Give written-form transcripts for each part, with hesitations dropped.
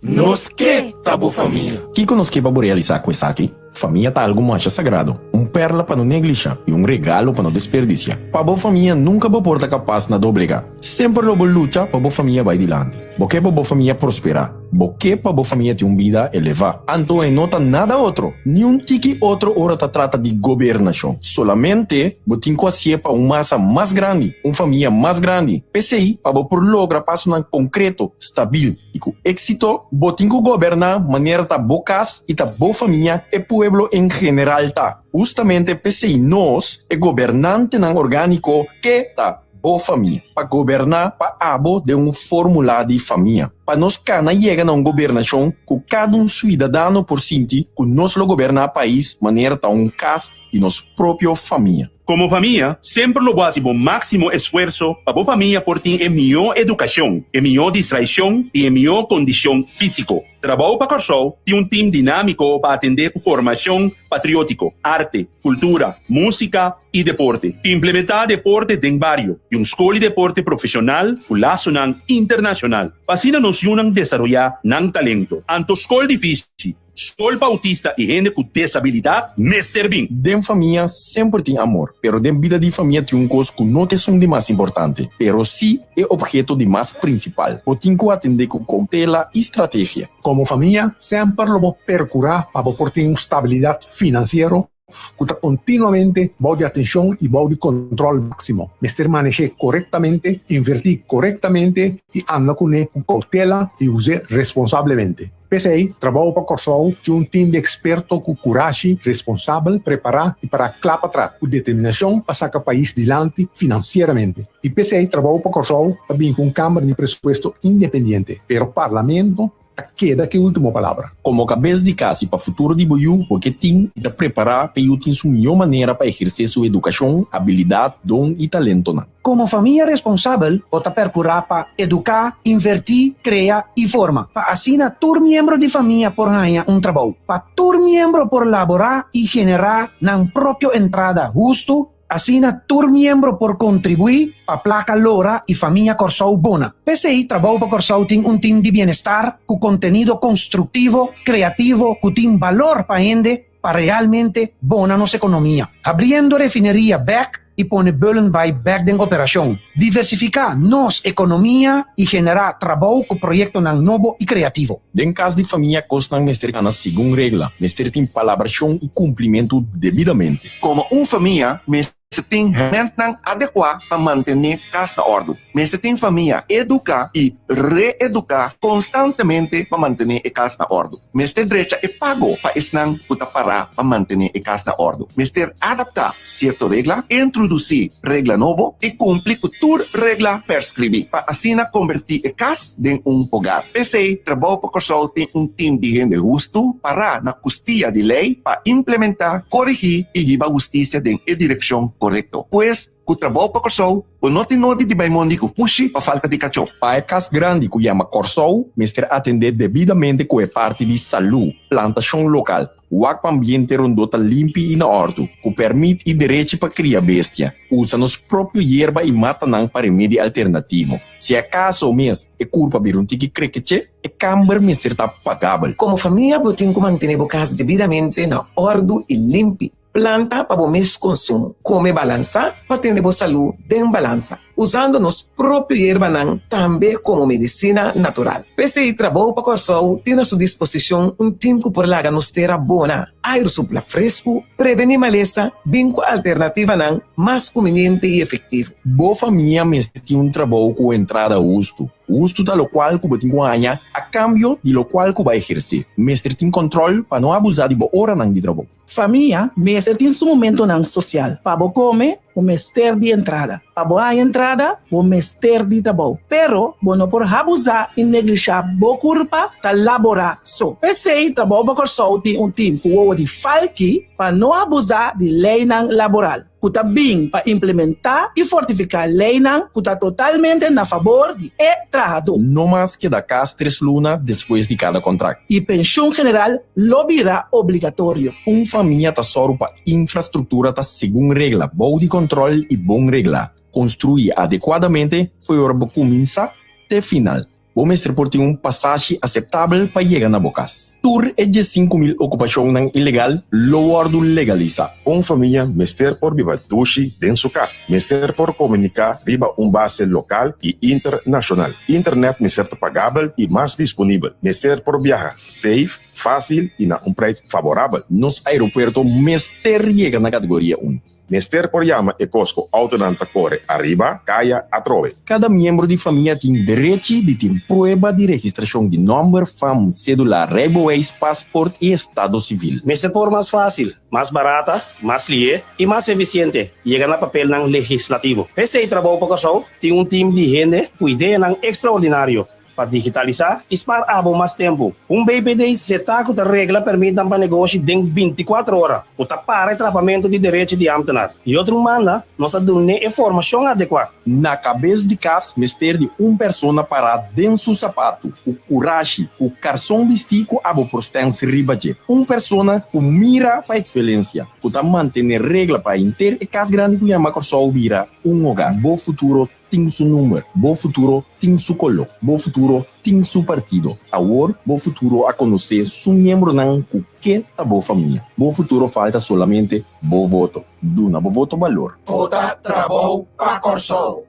Nos ke ta bo famia. Kiko nos ke pa bo realisá ku esaki? Famia ta algu masha sagrado, un pèrla pa no neglishá i un regalo pa no desperdisiá. Pa bo famia nunka bo por ta kapas na doblegá. Semper lo bo lucha pa bo famia bai dilanti. Bo ke pa bo famia prosperá. Bo ke pa bo famia tin un bida elevá. Anto e no ta nada otro, ni un tiki otro ora ta trata di gobernashon. Solamente bo tin ku hasié pa un masa mas grandi, un famia mas grandi. P'esei, pa bo por logra pasonan konkreto, stabil i ku éksito, bo tin ku goberná manera ta bo kas i ta bo famia, e pueblo en general ta. Hustamente p'esei nos, e gobernantenan orgániko, ke ta bo famia, pa goberná pa abo den un fórmula di famia, pa nos kana yega na un gobernashon ku kada un suidadano por sinti ku nos lo goberná pais manera ta un kas di nos propio famia. Komo famia, semper lo bo hasi bo máksimo esfuerso pa bo famia por tin e mihó edukashon, e mihó distraishon i e mihó kondishon físiko. Trabou pa Kòrsou tin un tim dinámiko pa atendé ku formashon patriótiko, arte, kultura, músika i deporte. Implementá deporte den bario i un skol di deporte profeshonal ku lasonan internashonal pa asina nos yunan desaroyá nan talento. Anto skol difísil. Skol pa outista i hende ku desabilidat mester bin. Den famia semper tin amor, pero den bida di famia tin un kos ku no ta esun di mas importante, pero sí e obheto di mas prinsipal. Bo tin ku atendé ku koutela i strategia. Komo famia, semper lo bo perkurá pa bo por tin un stabilidat finansiero ku ta kontinuamente bou di atenshon i bou di kontròl máksimo. Mester maneh'é korektamente, invertí korektamente i anda kuné ku koutela i us'é responsablemente. P'esei, Trabou pa Kòrsou tin un tim di eksperto ku kurashi, responsabel, prepará i pará kla pa traha ku determinashon pa saka pais dilanti finansieramente. I p'esei Trabou pa Kòrsou ta bin ku un Kámara di Presupuesto independiente, pero Parlamento ta keda ku e último palabra. Komo kabes di kas i pa futuro di bo yu, bo ke tin i ta prepará pa e yu tin su mihó manera pa ehersé su edukashon, abilidat, don i talentonan. Komo famia responsabel, bo ta perkurá pa eduká, invertí, krea i forma, pa asina tur miembro di famia por haña un trabou, pa tur miembro por laborá i generá nan propio entrada hustu, asina tur miembro por kontribuí pa plaka lora i famia Kòrsou bona. P'esei Trabou pa Kòrsou tin un tim di bienestar ku kontenido konstruktivo, kreativo ku tin balor pa hende pa realmente bona nos ekonomia. Habriendo refineria bèk i pone Bullenbaai bèk den operashon. Diversifiká nos ekonomia i generá trabou ku proyektonan nobo i kreativo. Den kas di famia kosnan mester kana segun regla, mester tin palabrashon i kumplimentu debidamente. Komo un famia mester tin hèrmèntnan adekuá pa mantené kas na òrdu. Mester tin famia eduká i reeduká konstantemente pa mantené e kas na òrdu. Mester drecha e pago pa esnan ku ta pará pa mantené e kas na òrdu. Mester adaptá sierto regla, introdusí regla nobo i kumpli ku tur regla perskribí pa asina kombertí e kas den un hogar. P'esei, Trabou pa Kòrsou tin un tim di hende hustu pará na kustia di lei pa implementá, korigí i hiba hustisia den e direkshon korekto. Pues, ku Trabou pa Kòrsou, bo no tin nodi di bai mondi ku fushi pa falta di kachó. Pa e kas grandi ku yama Kòrsou mester atendé debidamente ku e parti di salú, plantashon lokal, Wak pa ambiente rondó ta limpi i na òrdu, ku pèrmit i derechi pa kria bestia. Usa nos propio yerba i matanan pa remedi alternativo. Si akaso mes e kurpa bira un tiki krekeche, e kamber mester ta pagabel. Komo famia bo tin ku mantené bo kas debidamente na òrdu i limpi. Planta pa bo mes konsumo. Kome balansá pa tene bo salú den balansa. Usando nos propio yerbanan tambe komo medisina natural. P'esei Trabou pa Kòrsou tin na su disposishon un tim ku por laga nos tera bona, airu supla fresku, prevení malesa, bin ku alternativanan mas kuminiente i efektivo. Bo famia mester tin un trabou ku entrada hustu. Hustu ta lokual ku bo tin ku haña a kambio di lokual ku bo a ehersé. Mester tin kòntròl pa no abusá di bo oranan di trabou. Famia mester tin su momentonan sosial. Pa bo kome, bo mester di entrada. Pa bo haña entrada, bo mester di trabou. Pero bo no por habuzá i neglishá bo kurpa ta laborá so. P'esei Trabou pa Kòrsou tin un tim ku wowo di falki pa no abuzá di leinan laboral. ku ta bin pa implementá i fortifiká leinan ku ta totalmente na fabor di e trahadó. No mas keda kas tres luna despues di kada kontrakt. I penshun general lo bira obligatorio. Un famia ta sòru pa infrastruktura ta segun regla, bou di kòntròl i bon reglá, konstruí adekuadamente fo'i ora bo kuminsá te final. Bo mester por tin un pasashi aseptabel pa yega na bo kas. Tur e 15.000 okupashonnan ilegal lo wòrdu legalisá. Un famia mester por biba dushi den su kas, mester por komuniká riba un base lokal i internashonal. Internet mester ta pagabel i mas disponibel. Mester por biaha safe, fásil i na un preis faborabel. Nos aeropuerto mester yega na kategoria un. Mester por yama e kos ku outonan ta kore ariba, kaya atrobe. Kada miembro di famia tin derechi di tin prueba di registrashon di nòmber, fam, sédula, rijbewijs, pasport i estado sivil. Mester por mas fásil, mas barata, mas lihé i mas efisiente yega na papelnan legislativo. P'esei Trabou pa Kòrsou tin un tim di hende ku ideanan ekstraordinario Pa digitalisá i spar abo mas tempu, un BPD zetá ku ta regla pèrmitnan pa negoshi den bintikuater ora, ku ta para e trapamentu di derechi di ámtenar. Di otro un banda, nos ta dun'é e formashon adekuá. Na kabes di kas mester di un persona pará den su sapatu, ku kurashi, ku karson bistí ku abo por stèns riba dje. Un persona ku mira pa ekselensia, ku ta mantené regla pa henter e kas grandi ku yama Kòrsou bira un hogar. Bo futuro tin su number, bo futuro tin su koló, bo futuro tin su partido. Awor bo futuro a konosé su miembronan ku ke ta bo famia. Bo futuro falta solamente bo voto. Duna bo voto balor. Vota Trabou pa Kòrsou!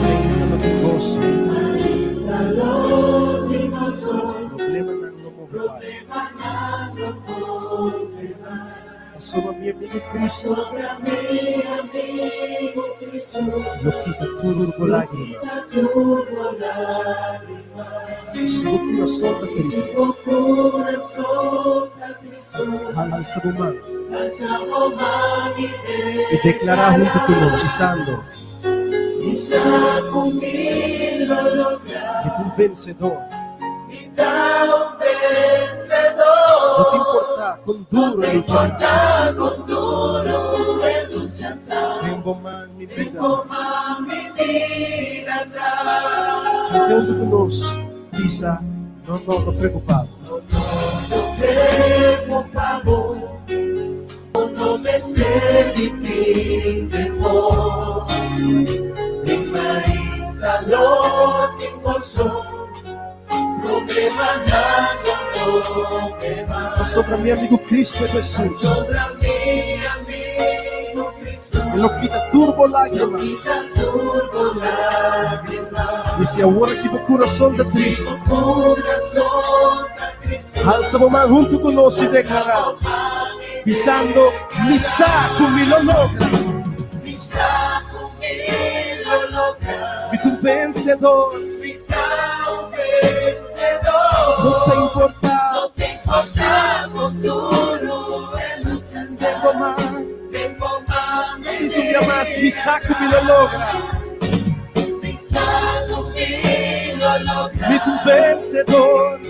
Reino no tin goso. Problemanan lo move bai. Pasobra mi amigu Cristo lo kita tur bo lágrima. I si bo kurason ta tristu, Halsa bo man i deklará huntu ku nos, bisando, Mi ta un vensedor. No ta importá kon duru e lucha ta. Den bo man mi bida ta. Kanta huntu ku nos, bisa. No, no, no preocupa bo. No, no, no preocupa bo. No mester di tin temor. Den mainta lo tin goso. Problemanan lo move mas. Pasobra mi amigu Cristo Jesus. Pasobra mi amigu Cristo. E lo kita tur bo lágrima. Lo kita tur bo lágrima. I si awor aki bo kurason ta tristu, halsa bo man huntu ku nos i deklará, bisando, Mi sa ku mi lo logra. Mi ta un vensedor. No ta importá. Den bo man. Bisa un bia mas, Mi sa ku mi lo logra. Mi ta un vencedor.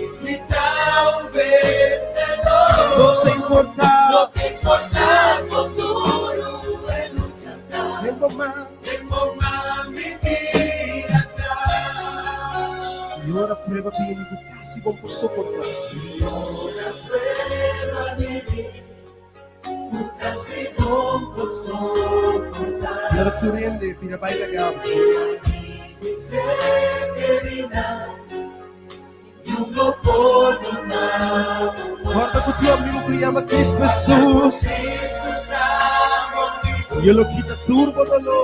No ta importa. Den bo man. I ora prueba bini ku kasi bo por soporta. I ora tur hende bira bai laga bo. Kòrda ku tin un amigu ku yama Kristu Hesus. I e lo kita tur bo doló.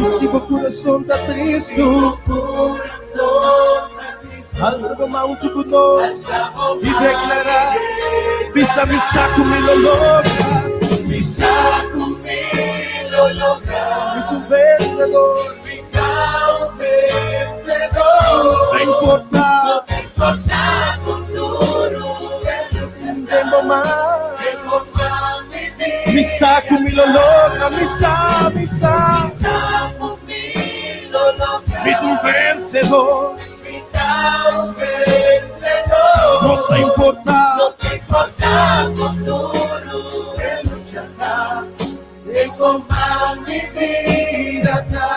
I si bo kurason ta tristu. Alsa bo man huntu ku nos i deklará, Bisa mi sa ku mi lo logra. Mi sa ku mi. lo logra. Mi ta un vensedor. Mi ta un vensedor. No ta importá. No ta importá kon duru e lucha ta. Den bo man. Den bo man mi bida. Mi sa ku mi lo logra. Mi sa, mi sa. Mi sa ku mi lo logra. Mi ta un vensedor. Mi ta un vensedor. No ta importá. No ta importá kon duru e lucha ta. Den bo man mi bida ta.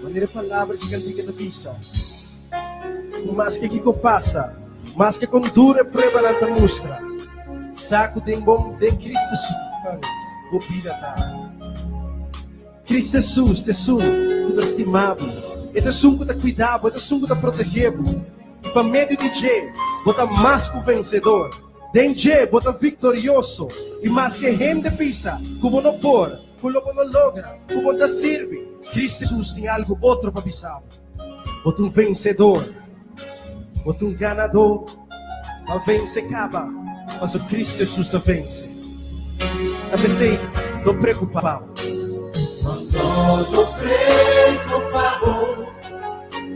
Manera e palabra di kantika ta bisa, ku maske kiko pasa, maske kon duru e pruebanan ta mustra, sa ku den bo, den Cristo su man, bo bida ta. Cristo Jesus ta esun ku ta stima bo, e ta esun ku ta kuida bo, e ta esun ku ta protegé bo, i pa medio di dje bo ta mas ku vensedor. Den dje bo ta viktorioso, i maske hende bisa ku bo no por, ku lo bo no logra, ku bo ta sirbi, Cristo Jesus tin algu otro pa bisa bo. Bo ta un vensedor, bo ta un ganadó, bo a vense kaba, pasobra Cristo Jesus a vense. Ta p'esei, no preokupá bo. No, no preokupá bo,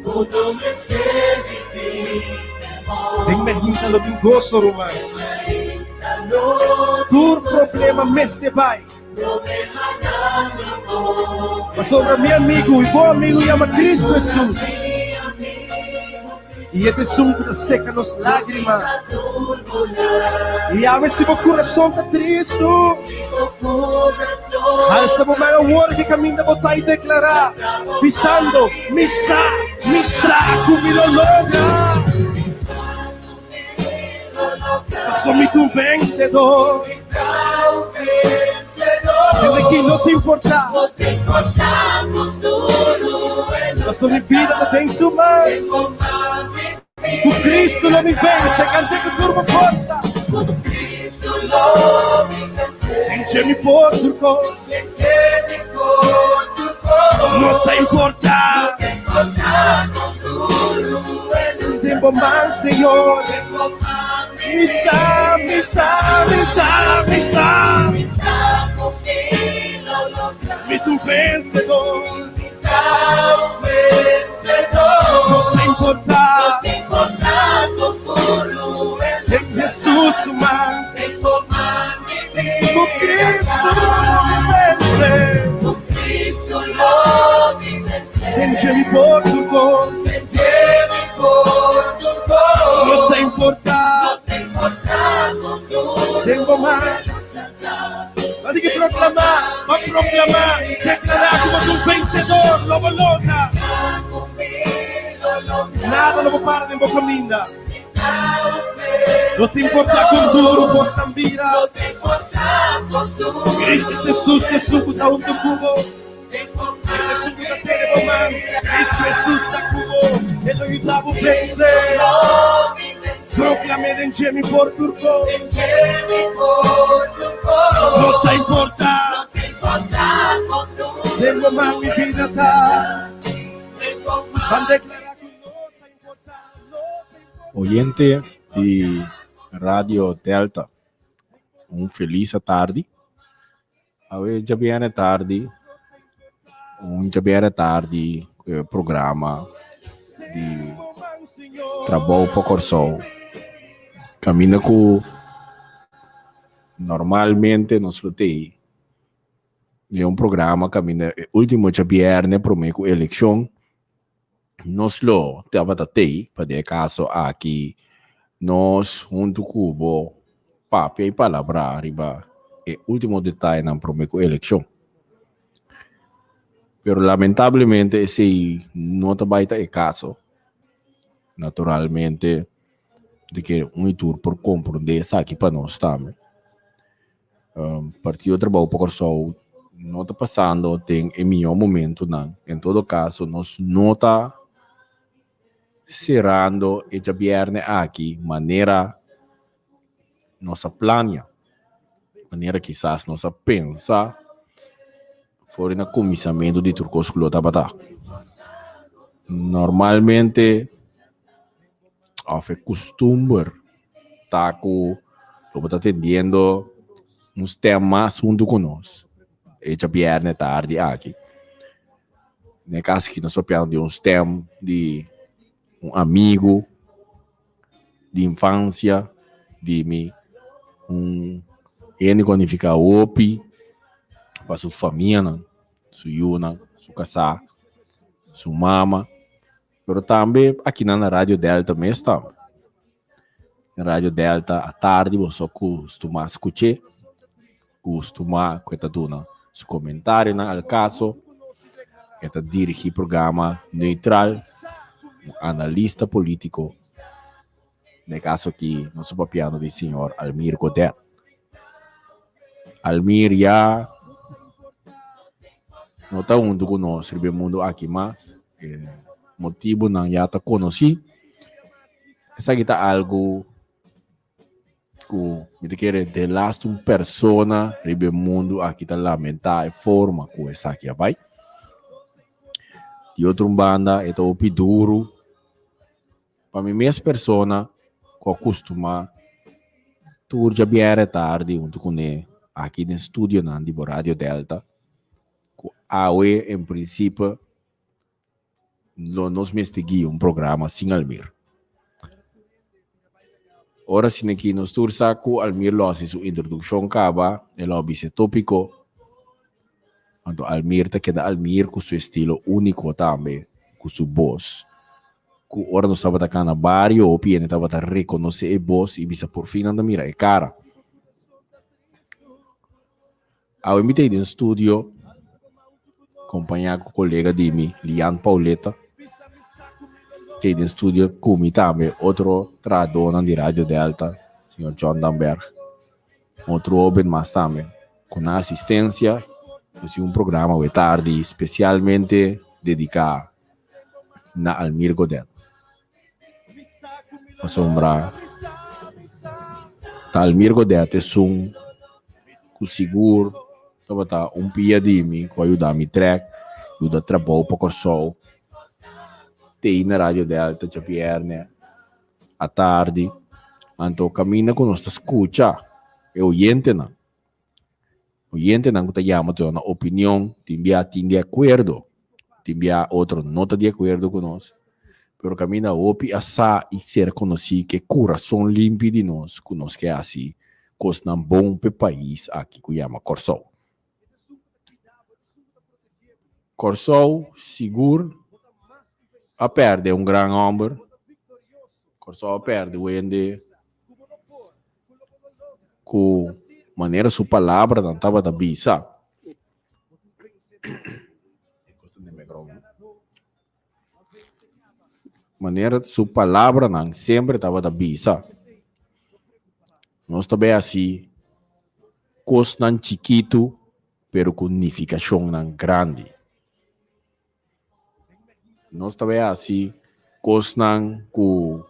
bo no mester di tin temor. Den Mehinta lo tin goso, ruman. Tur problema mester bai. Pasobra mi amigu i bo amigu yama Cristo Jesus, i e ta esun ku ta seka nos lágrima. I awe si bo kurason ta tristu, alsa bo man awor ki kaminda bo ta i deklará, bisando, Mi sa, mi sa ku mi lo logra. Paso mi ta un vensedor. Hende ki no ta importá. Paso mi bida ta den su man. Ku Cristo lo mi vense. Kant'é ku tur bo forsa. Den dje mi por tur kos. No ta importá. Den bo man, Señor. Mi sa, mi sa, mi sa, mi sa. Mi ta un vencedor. No ta importá. Den Jesus su man. Ku Cristo lo mi vence. Den dje mi por tur kos. No ta importá. Den bo man. Así que proclamá, va proclamá, deklará ku bo ta un vensedor, lo bo logra. Nada lo bo para den bo kaminda. No ta importá kon duru bos ta bira. Cristo Jesus ta esun ku ta huntu ku bo. E ta esun ku ta tene bo man. Cristo Jesus ta ku bo. E lo yuda bo vense. Proclam'é den dje mi por tur kos. No ta importá. Den bo man mi bida ta. Ban deklará ku no ta importá. Oyente di Radio Delta, un felis atardi. Awe djabièrnè tardi, un djabièrnè tardi ku e programa di Trabou pa Kòrsou kaminda ku normalmente nos lo tei den un programa kaminda e último djabièrnè promé ku elekshon. Nos lo tabata tei pa den e kaso aki nos huntu ku bo papia i palabrá riba e último detayenan promé ku elekshon. Pero lamentablemente esei no ta bai ta e kaso. Naturalmente di ke un i tur por komprondé esaki pa nos tambe. Partido Trabou pa Kòrsou no ta pasando den e mihó momentunan. En todo kaso nos no ta serando e djabièrnè aki manera nos a plania, manera kisas nos a pensa for di na kuminsamentu di tur kos ku lo tabata. Normalmente òf e kustumber ta ku lo bo ta atendiendo. Un stem mas huntu ku nos e djabièrnè tardi aki. Den e kas aki nos papiando di un stem di un amigu di infansia di mi, un hende ku a nifiká hopi pa su famianan, su yunan, su kasá, su mama. Pero tambe akinan na Radio Delta mes tambe. Na Radio Delta atardi boso kustumá skuch'é, kustumá ku e ta duna su komentarionan al kaso. E ta dirigí programa Neutral, un analista polítiko. Na e kaso aki nos ta papiando di señor Almir Godet. Almir ya no ta huntu ku nos riba e mundu aki mas. E motibunan ya ta konosí. Esaki ta algu ku mi ta kere delaste un persona riba e mundu aki ta lamentá e forma ku esaki a bai. Di otro un banda e ta hopi duru Pa mi mes persona ku a kustumá tur djabièrè tardi huntu kuné aki den studionan di bo Radio Delta, ku awe en prinsipe lo nos mester guia un programa sin Almir. Ora asina aki nos tur sa ku Almir lo hasi su introdukshon kaba, e lo a bisa e tópiko, anto Almir ta keda Almir ku su estilo úniko tambe, ku su bos. Ku ora nos tabata kana bario hopi hende tabata rekonosé e bos i bisa por fin nan ta mira e kara. Awe mi ta ei den studio kompañá ku kolega di mi Lian Pauleta ta ei den studio ku mi tambe otro trahadónan di Radio Delta señor John Damberg otro hoben mas tambe ku nan asistensia nos tin un programa awe tardi spesialmente dediká na Almir Godet. Pasobra ta Almir Godet esun ku sigur tabata un pia di mi ku a yuda mi trèk, yuda trabou pa Kòrsou, te na Radio Delta djabièrnè atardi. Anto kaminda ku nos ta skucha e oyentenan. Oyentenan ku ta yama ta duna opinion, tin bia tin di akuerdo, tin bia otro no ta di akuerdo ku nos, pero kaminda hopi a sa i ser konosí ku e kurason limpi di nos ku nos ke hasi kosnan bon pa e pais aki ku yama Kòrsou. Kòrsou sigur a pèrdè un gran hòmber, Kòrsou a pèrdè wende Ku manera su palabranan tabata bisa. Manera su palabranan semper tabata bisa. Nos ta bay hasi kosnan chikitu pero ku nifikashonnan grandi. Nos ta bay haci cosnan cu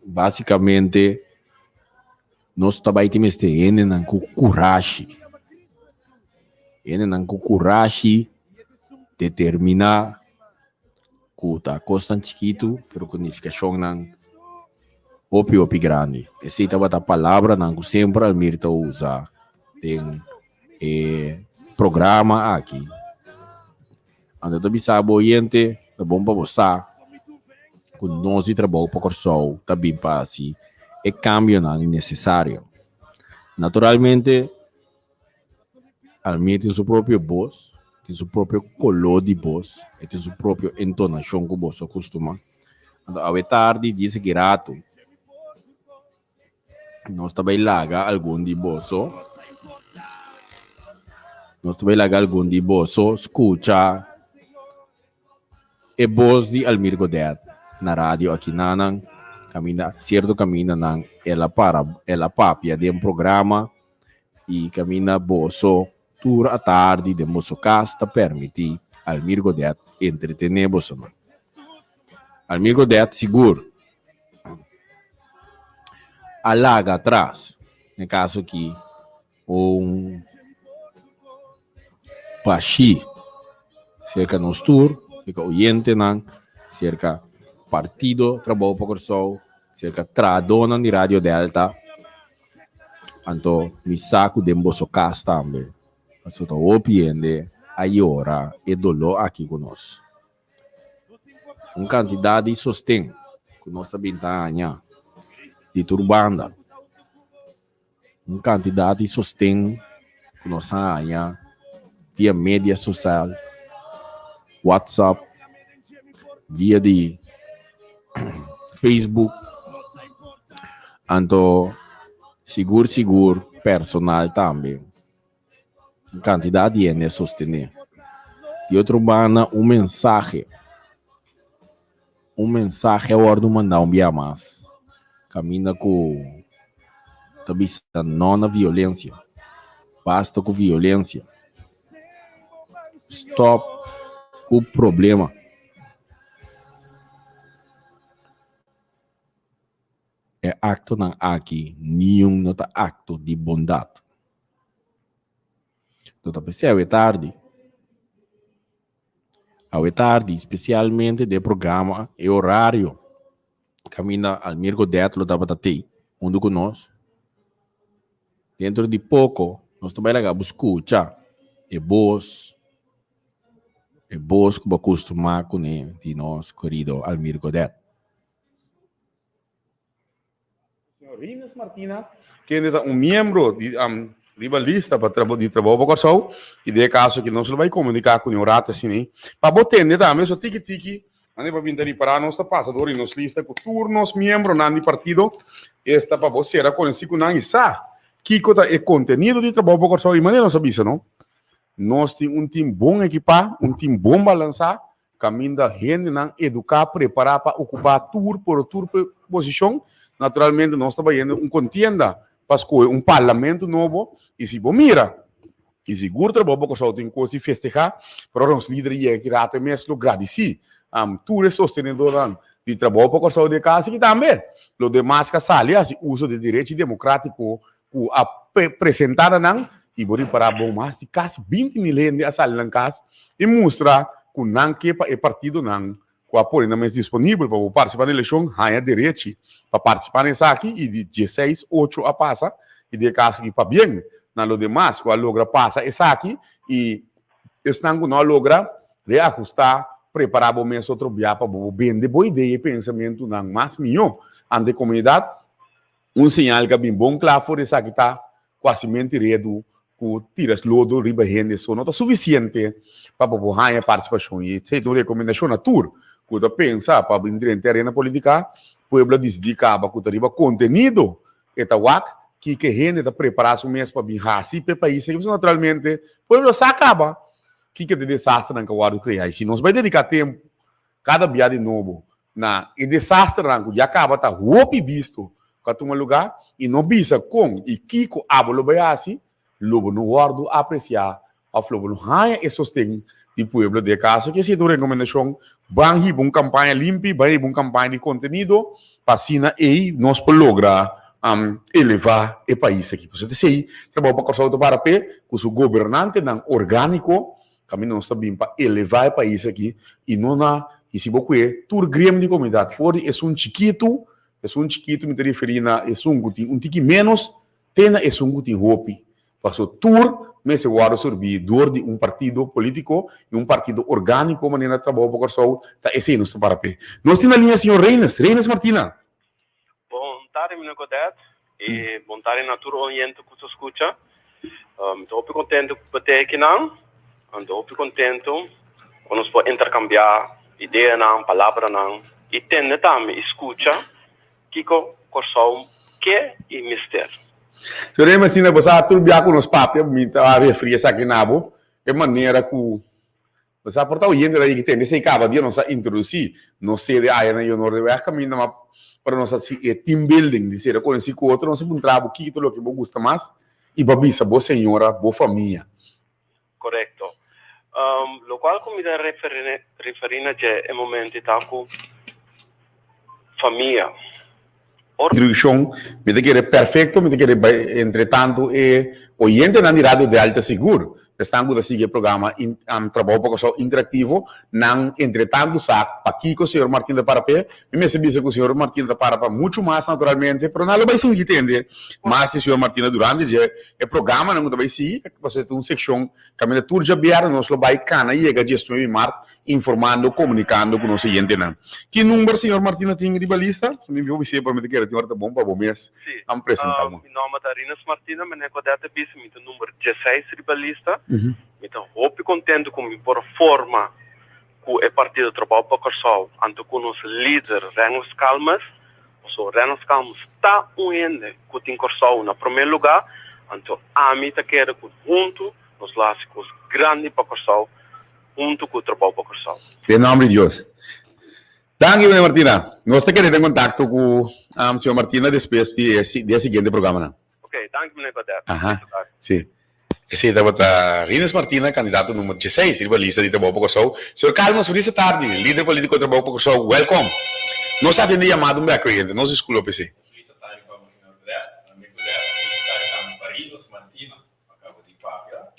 basicamente nos ta bay tin mester hendenan cu curashi. Hendenan cu curashi determina cu ta cosnan chikitu pero cu nificacionnan hopi hopi grandi. Esey tabata palabranan cu semper Almir ta usa den e programa aki. Anto ta bisa bo oyente, ta bon pa bo sa ku nos di trabou pa Kòrsou ta bin pa hasi e kambionan nesesario. Naturalmente, Almir tin su propio bos, tin su propio koló di bos, e tin su propio entonashon ku boso a kustumá. Anto awe tardi djis aki ratu. Nos ta bai laga algun di boso. Nos ta bai laga algun di boso skucha e bos di Almir Godet na radio aki nanan. Kaminda, sierto kamindanan el a para, el a papia den programa i kaminda boso tur atardi den boso kas ta permití Almir Godet entretené bosonan. Almir Godet sigur a laga atras, den kaso aki un bashí serka nos tur, serka oyentenan, serka Partido Trabou pa Kòrsou, serka trahadónan di Radio Delta. Anto mi sa ku den boso kas tambe, pasobra ta hopi hende a yora e doló aki ku nos. Un kantidat di sosten ku nos a bin ta haña di tur banda. Un kantidat di sosten ku nos a haña via media sosial, WhatsApp, via di Facebook. Anto sigur sigur personal tambe. Un kantidat di hende a sostené. Di otro banda un mensahe, un mensahe a wòrdu mandá un bia mas kaminda ku ta bisa no na violensia, basta ku violensia, stòp ku problema. E aktonan aki niun no ta akto di bondat. No ta p'esei awe tardi. Awe tardi, spesialmente den e programa, e orario kaminda Almir Godet lo tabata tei huntu ku nos. Dentro di poko nos ta bai laga bo skucha e bos, e bos ku bo a kustumá kuné di nos kerido Almir Godet. Señor Rinus Martina, kende ta un miembro di riba lista pa di Trabou pa Kòrsou, i den e kaso aki nos lo bai komuniká ku un rato asina pa bo tende tambe so tiki tiki mane pa bin ta ripará nos ta pasa dor di nos lista ku tur nos miembronan di partido esta pa bo sera konosí ku nan i sa kiko ta e kontenido di Trabou pa Kòrsou i manera nos a bisa no nos tin un tim bon ekipá un tim bon balansá Kaminda hendenan eduká, prepará pa okupá tur por tur posishon. Naturalmente nos ta bayendo un kontienda pa skohe un parlamento nobo i si bo mira i sigur trabou bo Kòrsou tin kos di festehá, pero ora nos lider yega ki rato e mes lo gradisí tur e sostenedornan di trabou pa Kòrsou den e kas aki tambe. Lo demas ka sali hasi uso di e derechi demokrátiko ku a presentá na nan i bo ripará bon mas di kasi 20.000 hende a sali nan kas i mustra ku nan ke pa e partidonan ku a pone nan mes disponibel pa bo partisipá na elekshon haña derechi pa partisipá na esaki i di dieseis ocho a pasa i den e kaso aki pabien na lo demas ku a logra pasa esaki i esnan ku no a logra reahustá prepará bo mes otro bia pa bo bende bo idea i pensamentunan mas mihó ante komunidat. Un señal ku a bin bon kla for di esaki ta ku hasimentu redu ku tira lodo riba hende so no ta sufisiente pa bo por haña partisipashon. I esei ta un rekomendashon na tur ku ta pensa pa bin drenta e arena politika, pueblo a disidí kaba ku ta riba kontenido e ta wak kiko e hende ta prepará su mes pa bin hasi pa e pais aki. Pasobra naturalmente pueblo sa kaba kiko ta e desasternan ku a wòrdu kreá. I si nos bai dediká tempu kada bia di nobo na e desasternan ku ya kaba ta hopi bisto ku a tuma lugá i no bisa kon i kiko abo lo bai hasi, lo bo no wòrdu apresiá òf lo bo no haña e sosten di pueblo. Den e kaso aki esei ta un rekomendashon, ban hiba un kampaña limpi, ban hiba un kampaña di kontenido pa asina ei nos por logra elevá e pais aki. Pasobra esei trabou pa Kòrsou ta para p'e ku su gobernantenan orgániko Kaminda nos ta bin pa elevá e pais aki i no na i si bo kue tur gremio di komunidat for di esun chikitu, esun chikitu mi ta referí na esun ku tin un tiki ménos te na esun ku tin hopi. Paso tur mester wòrdu surbí dor di un partido polítiko i un partido orgániko manera Trabou pa Kòrsou ta esei nos ta para p'e. Nos tin na liña señor Reines, Reines Martina. Bon tardi meneer Godett y bon tardi na tur oyente cu ta scucha. Mi ta hopi contento cu bo ta akinan. Mi ta hopi contento cu nos por intercambia ideanan, palabranan y tende tambe y scucha kico Corsou ke y mester. Señor Rey Messina, bo sa tur bia cu nos papia, mi ta referi esaki na bo, e manera cu Bo sa por ta oyente ta yega tende esei caba dia nos a introduci nos sede aya na Leonor de Weg caminda ma ora nos a haci e team building di sera conoci cu otro nos a puntra bo kiko ta loke bo gusta mas y bo a bisa bo señora bo famia. Corecto. Locual cu mi ta referi na dje e momento ta cu famia. Ora. Introduccion mi ta kere perfecto mi ta kere bay entre tanto e oyentenan di Radio Delta sigur. Esnan ku ta sigui e programa Trabou pa Kòrsou Interaktivo, nan entretantu sa pakiko señor Martina ta para p'e. Mi mester bisa ku señor Martina ta para pa muchu mas naturalmente, pero nan lo bai sigui tende mas di señor Martina durante dje e programanan ku ta bai sigui, pasobra ta un sekshon kaminda tur djabièrnè nos lo bai kana yega diesnuebe di mart informando, komunikando ku nos oyentenan. Ki number señor Martina tin riba lista? Mi por bis'é, pero mi ta kere tin ora ta bon pa bo mes a presentá bo. Mi nòmber ta Rinus Martina, meneer Godett a bisa, mi ta number dieseis riba lista. Mi ta hopi kontentu ku mi por forma ku e partido Trabou pa Kòrsou anto ku nos lider Renels Calmes, pasobra Renels Calmes ta un hende ku tin Kòrsou na promé lugá, anto ami ta kere ku huntu nos lo hasi kos grandi pa Kòrsou huntu ku Trabou pa Kòrsou. Den nòmber di Dios. Danki meneer Martina. Nos ta keda den kontakto ku señor Martina despues di e siguiente programanan. Ok, danki meneer Godett. Aha, si. Esei tabata Rinus Martina, kandidato numero dieseis riba lista di Trabou pa Kòrsou. Señor Calmes, feliz tardi. Lider politiko di Trabou pa Kòrsou, wèlkòm. Nos ta atende yamada un bèk oyente, nos diskulpa pa esei. Feliz tardi pa bo, señor Godett. Meneer Godett, feliz tardi tambe pa Rinus Martina.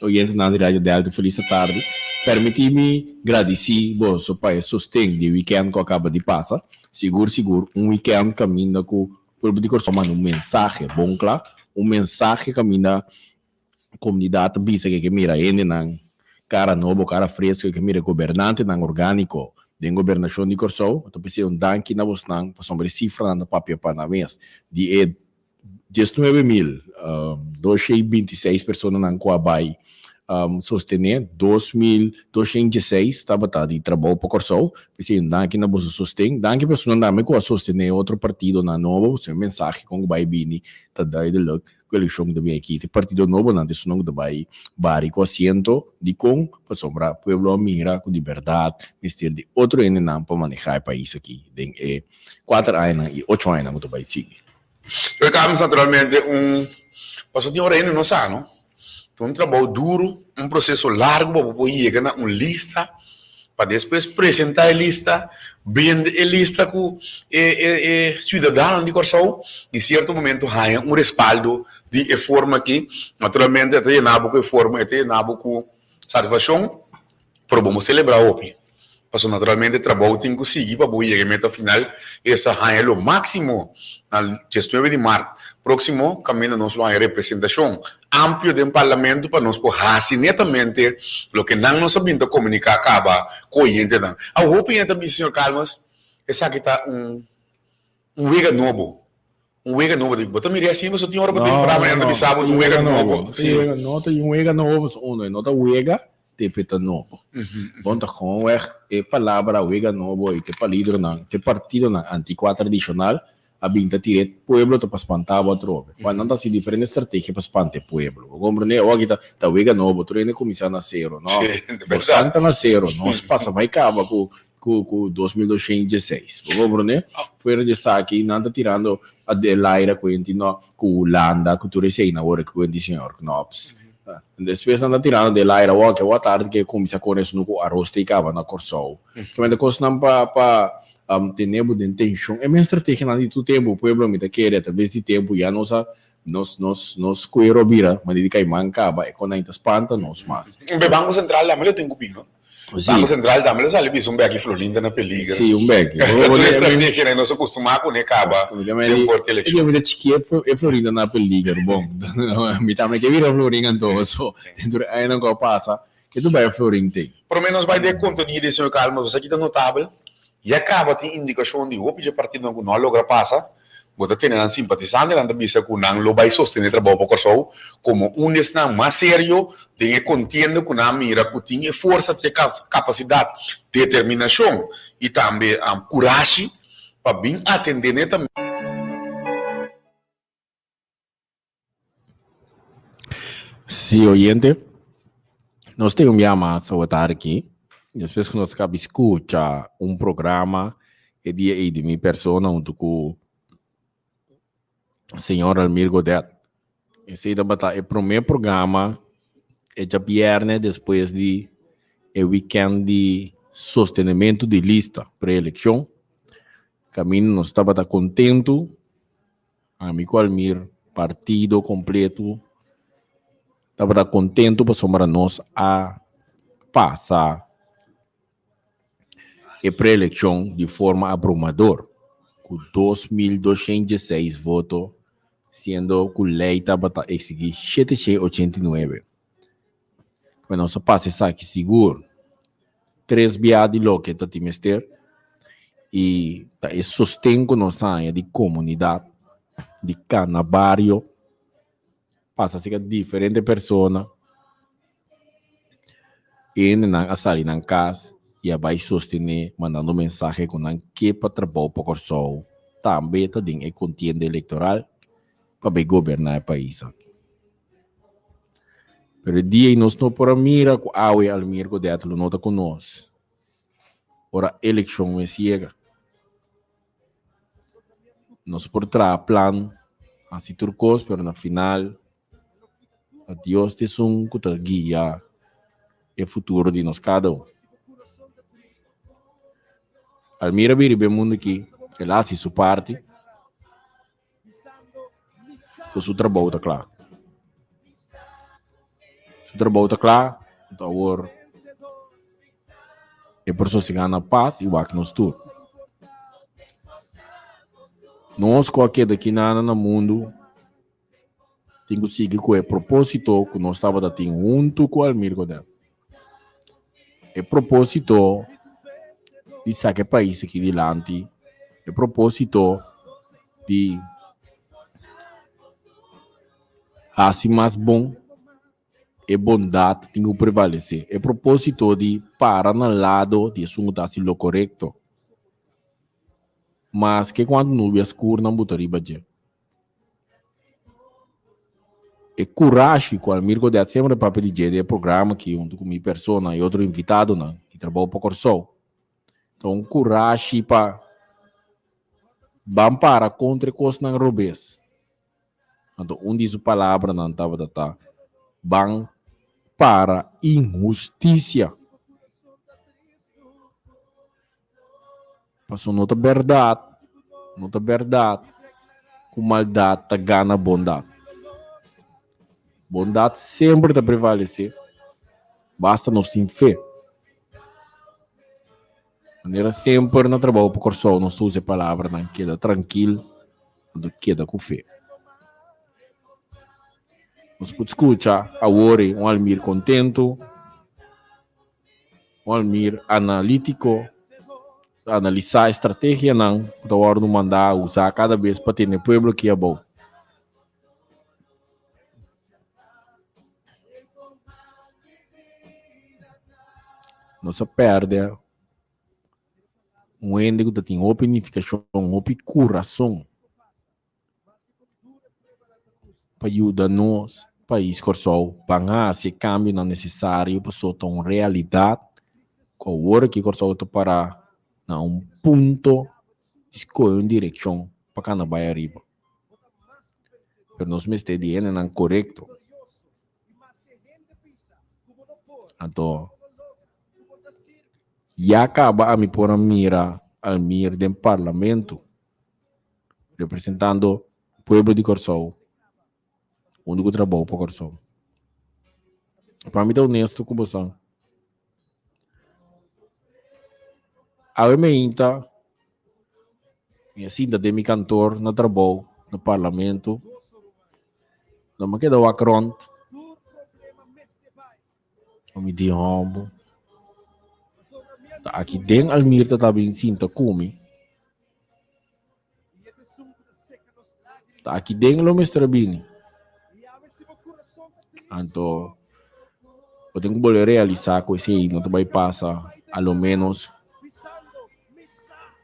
Oyentenan di Radio Delta felis atardi. Permití mi gradisí boso pa e sosten di e wikènt ku a kaba di pasa. Sigur sigur un wikènt kaminda ku pueblo di Kòrsou manda un mensahe bon kla, un mensahe kaminda komunidat ta bisa ke ke mira hendenan kara nobo, kara fresku, ke ke mira gobernantenan orgániko den gobernashon di Kòrsou. Ta p'esei un danki na bosnan pasobra e sifranan ta papia pa nan mes di e 19.226 personanan ku a bai sostené, 2.216 tabata di trabou pa Kòrsou. P'esei un danki na boso sosten. Danki personan tambe ku a sostené otro partidonan nobo. Pasobra e mensahe kon ku bai bini ta duidelijk ku elekshon ku ta bin aki. Te partido nobonan ta esunnan ku ta bai bari ku asiento. Dikon? Pasobra pueblo a mira ku di bèrdat mester di otro hendenan pa manehá e pais aki den e kuater añanan i ocho añanan ku ta bai sigui. Pero Carlos naturalmente un pasobra tin ora hende no sa no. Ta un trabou duro, un proceso largo pa bo por yega na un lista pa despues presenta e lista, bende e lista ku e e e ciudadanonan di Kòrsou i cierto momento haña un respaldo di e forma aki. Naturalmente e ta yena bo ku e forma, e ta yena bo ku satisfakshon pero bo no celebra hopi. Pasobra naturalmente trabou tin ku sigui pa bo yega e meta final, esta haña lo máksimo na diesnuebe di mart próksimo kaminda nos lo haña representashon amplio den parlamento pa nos por hasi netamente loke nan nos a bin ta komuniká kaba ku oyentenan. Awor hopi hende ta bisa señor Calmes esaki ta un Un wega nobo. Un wega nobo. Bo ta mira asina pasobra tin ora bo ta impra manera ta bisa bo ta un wega nobo. Si. No ta un wega nobo pasobra uno e no ta wega tepe ta nobo. Bon ta gewoonweg e palabra wega nobo ei te palidronan, te partidonan antikua tradishonal a bin ta tira e pueblo ta pa spanta bo atrobe. Cuando nan ta haci diferente strategia pa spanta e pueblo. Bo comprende? Awor aki ta ta wega nobo tur hende cuminsa na cero. No, bo san ta na cero. Nos pasa bai caba cu ku ku 2216. Bo comprende? Fuera di esaki nan ta tirando a de laira ku enti no ku Hulanda ku tur esei na ora ku enti señor Knops. Despues nan ta tirando de laira awor ke awor tardi ke kuminsa kore esunu ku aros ta kaba na Kòrsou. Kende kosnan pa pa tene bo den tenshon. E mes strategianan di tur tempu pueblo mi ta kere atraves di tempu ya nos a nos nos nos kuero a bira manera di kaiman kaba e kon nan ta spanta nos mas. Be Banko Sentral tambe lo tin ku bin no. Banco Central tambe lo sali bisa un beki Florin ta na peliger. Sí, un beki. Tur e strategianan nos a kustumá kuné kaba den por di elekshon. Mi ta chiki e Florin ta na peliger. Bon, mi tambe ke bira Florin anto. So, den tur e añanan ku a pasa, ke tur bai e Florin tin. Promé nos bai den e kontenido di señor Calmes, bo sa ki ta notabel? Ya kaba tin indikashon di hopi dje partidonan ku no a logra pasa, bo ta tene nan simpatisantenan ta bisa ku nan lo bai sostené trabou pa Kòrsou komo un di esnan mas serio den e kontienda ku nan a mira ku tin e forsa, tin e kapasidat, determinashon i tambe kurashi pa bin atendé netamente. Sí, oyente, nos tin un bia mas awe aki. Despues ku nos kaba skucha un programa e dia ei di mi persona huntu ku señor Almir Godet. Esei tabata e promé programa e djabièrnè despues di e wikènt di sostenementu di lista pre-elekshon. Kaminda nos tabata kontentu. Ami ku Almir partido kompleto. Tabata kontentu pasobra nos a pasa e preelekshon di forma abrumador ku 2216 voto siendo ku lei tabata eksigí 789. Pero nos a pasa esaki sigur tres bia di loke ta tin mester i ta e sosten ku nos haña di komunidat, di kana bario, pasa serka diferente persona i hendenan a sali nan kas i a bai sostené mandando mensahe ku nan ke pa trabou pa Kòrsou tambe ta den e kontienda elektoral pa bai goberná e pais aki. Pero e dia ei nos no por a mira ku awe Almir Godett lo no ta ku nos ora elekshon mes yega. Nos por traha plan, hasi tur kos, pero na final ta Dios ta esun ku ta guia e futuro di nos kada un. Almir a bira riba e mundu aki, el a hasi su parti. Ku su trabou ta kla. Su trabou ta kla, anto awor e por sosegá na pas i wak nos tur. Nos ku a keda kinana na mundu tin ku sigui ku e propósito ku nos tabata tin huntu ku Almir Godel. E propósito di saka e pais aki dilanti, e propósito di hasi mas bon, e bondat tin ku prevalesé. E propósito di para na lado di esun ku ta hasi lo korekto, maske kuantu nubia skur nan buta riba dje. E kurashi ku Almir Godet semper a papia di dje den e programa aki huntu ku mi persona i otro invitadonan di Trabou pa Kòrsou ta un kurashi pa ban para kontra e kosnan robes. Anto un di su palabranan tabata ta, Ban para inhustisia. Pasobra no ta bèrdat, no ta bèrdat ku maldat ta gana bondat. Bondat semper ta prevalesé, basta nos tin fe. Manera semper na trabou pa Kòrsou nos ta usa e palabranan keda trankil anto keda ku fe. Nos por skucha awor un Almir kontentu. Un almir analítiko ta analisá e strategianan ku ta wòrdu mandá usá kada bes pa tene pueblo aki abou. Nos a pèrdè un hende ku ta tin hopi nifikashon, hopi kurason. Pa yuda nos pais Kòrsou ban hasi e kambionan nesesario pasobra ta un realidat ku awor aki Kòrsou ta pará na un punto di skohe un direkshon pa kana bai ariba. Pero nos mester di hendenan korekto. Anto ya kaba ami por a mira Almir den parlamento. Representando pueblo di Kòrsou, unda ku trabou pa Kòrsou. Pa mi ta honesto ku boso, awe meinta mi a sinta den mi kantor na trabou na parlamento, no mi a keda wak rònt, Mi di hombo. Ta aki den Almir ta ta bin sinta ku mi. Ta aki den lo mester a bini. Anto, bo tin ku bolbe realisá ku esei no ta bai pasa a lo ménos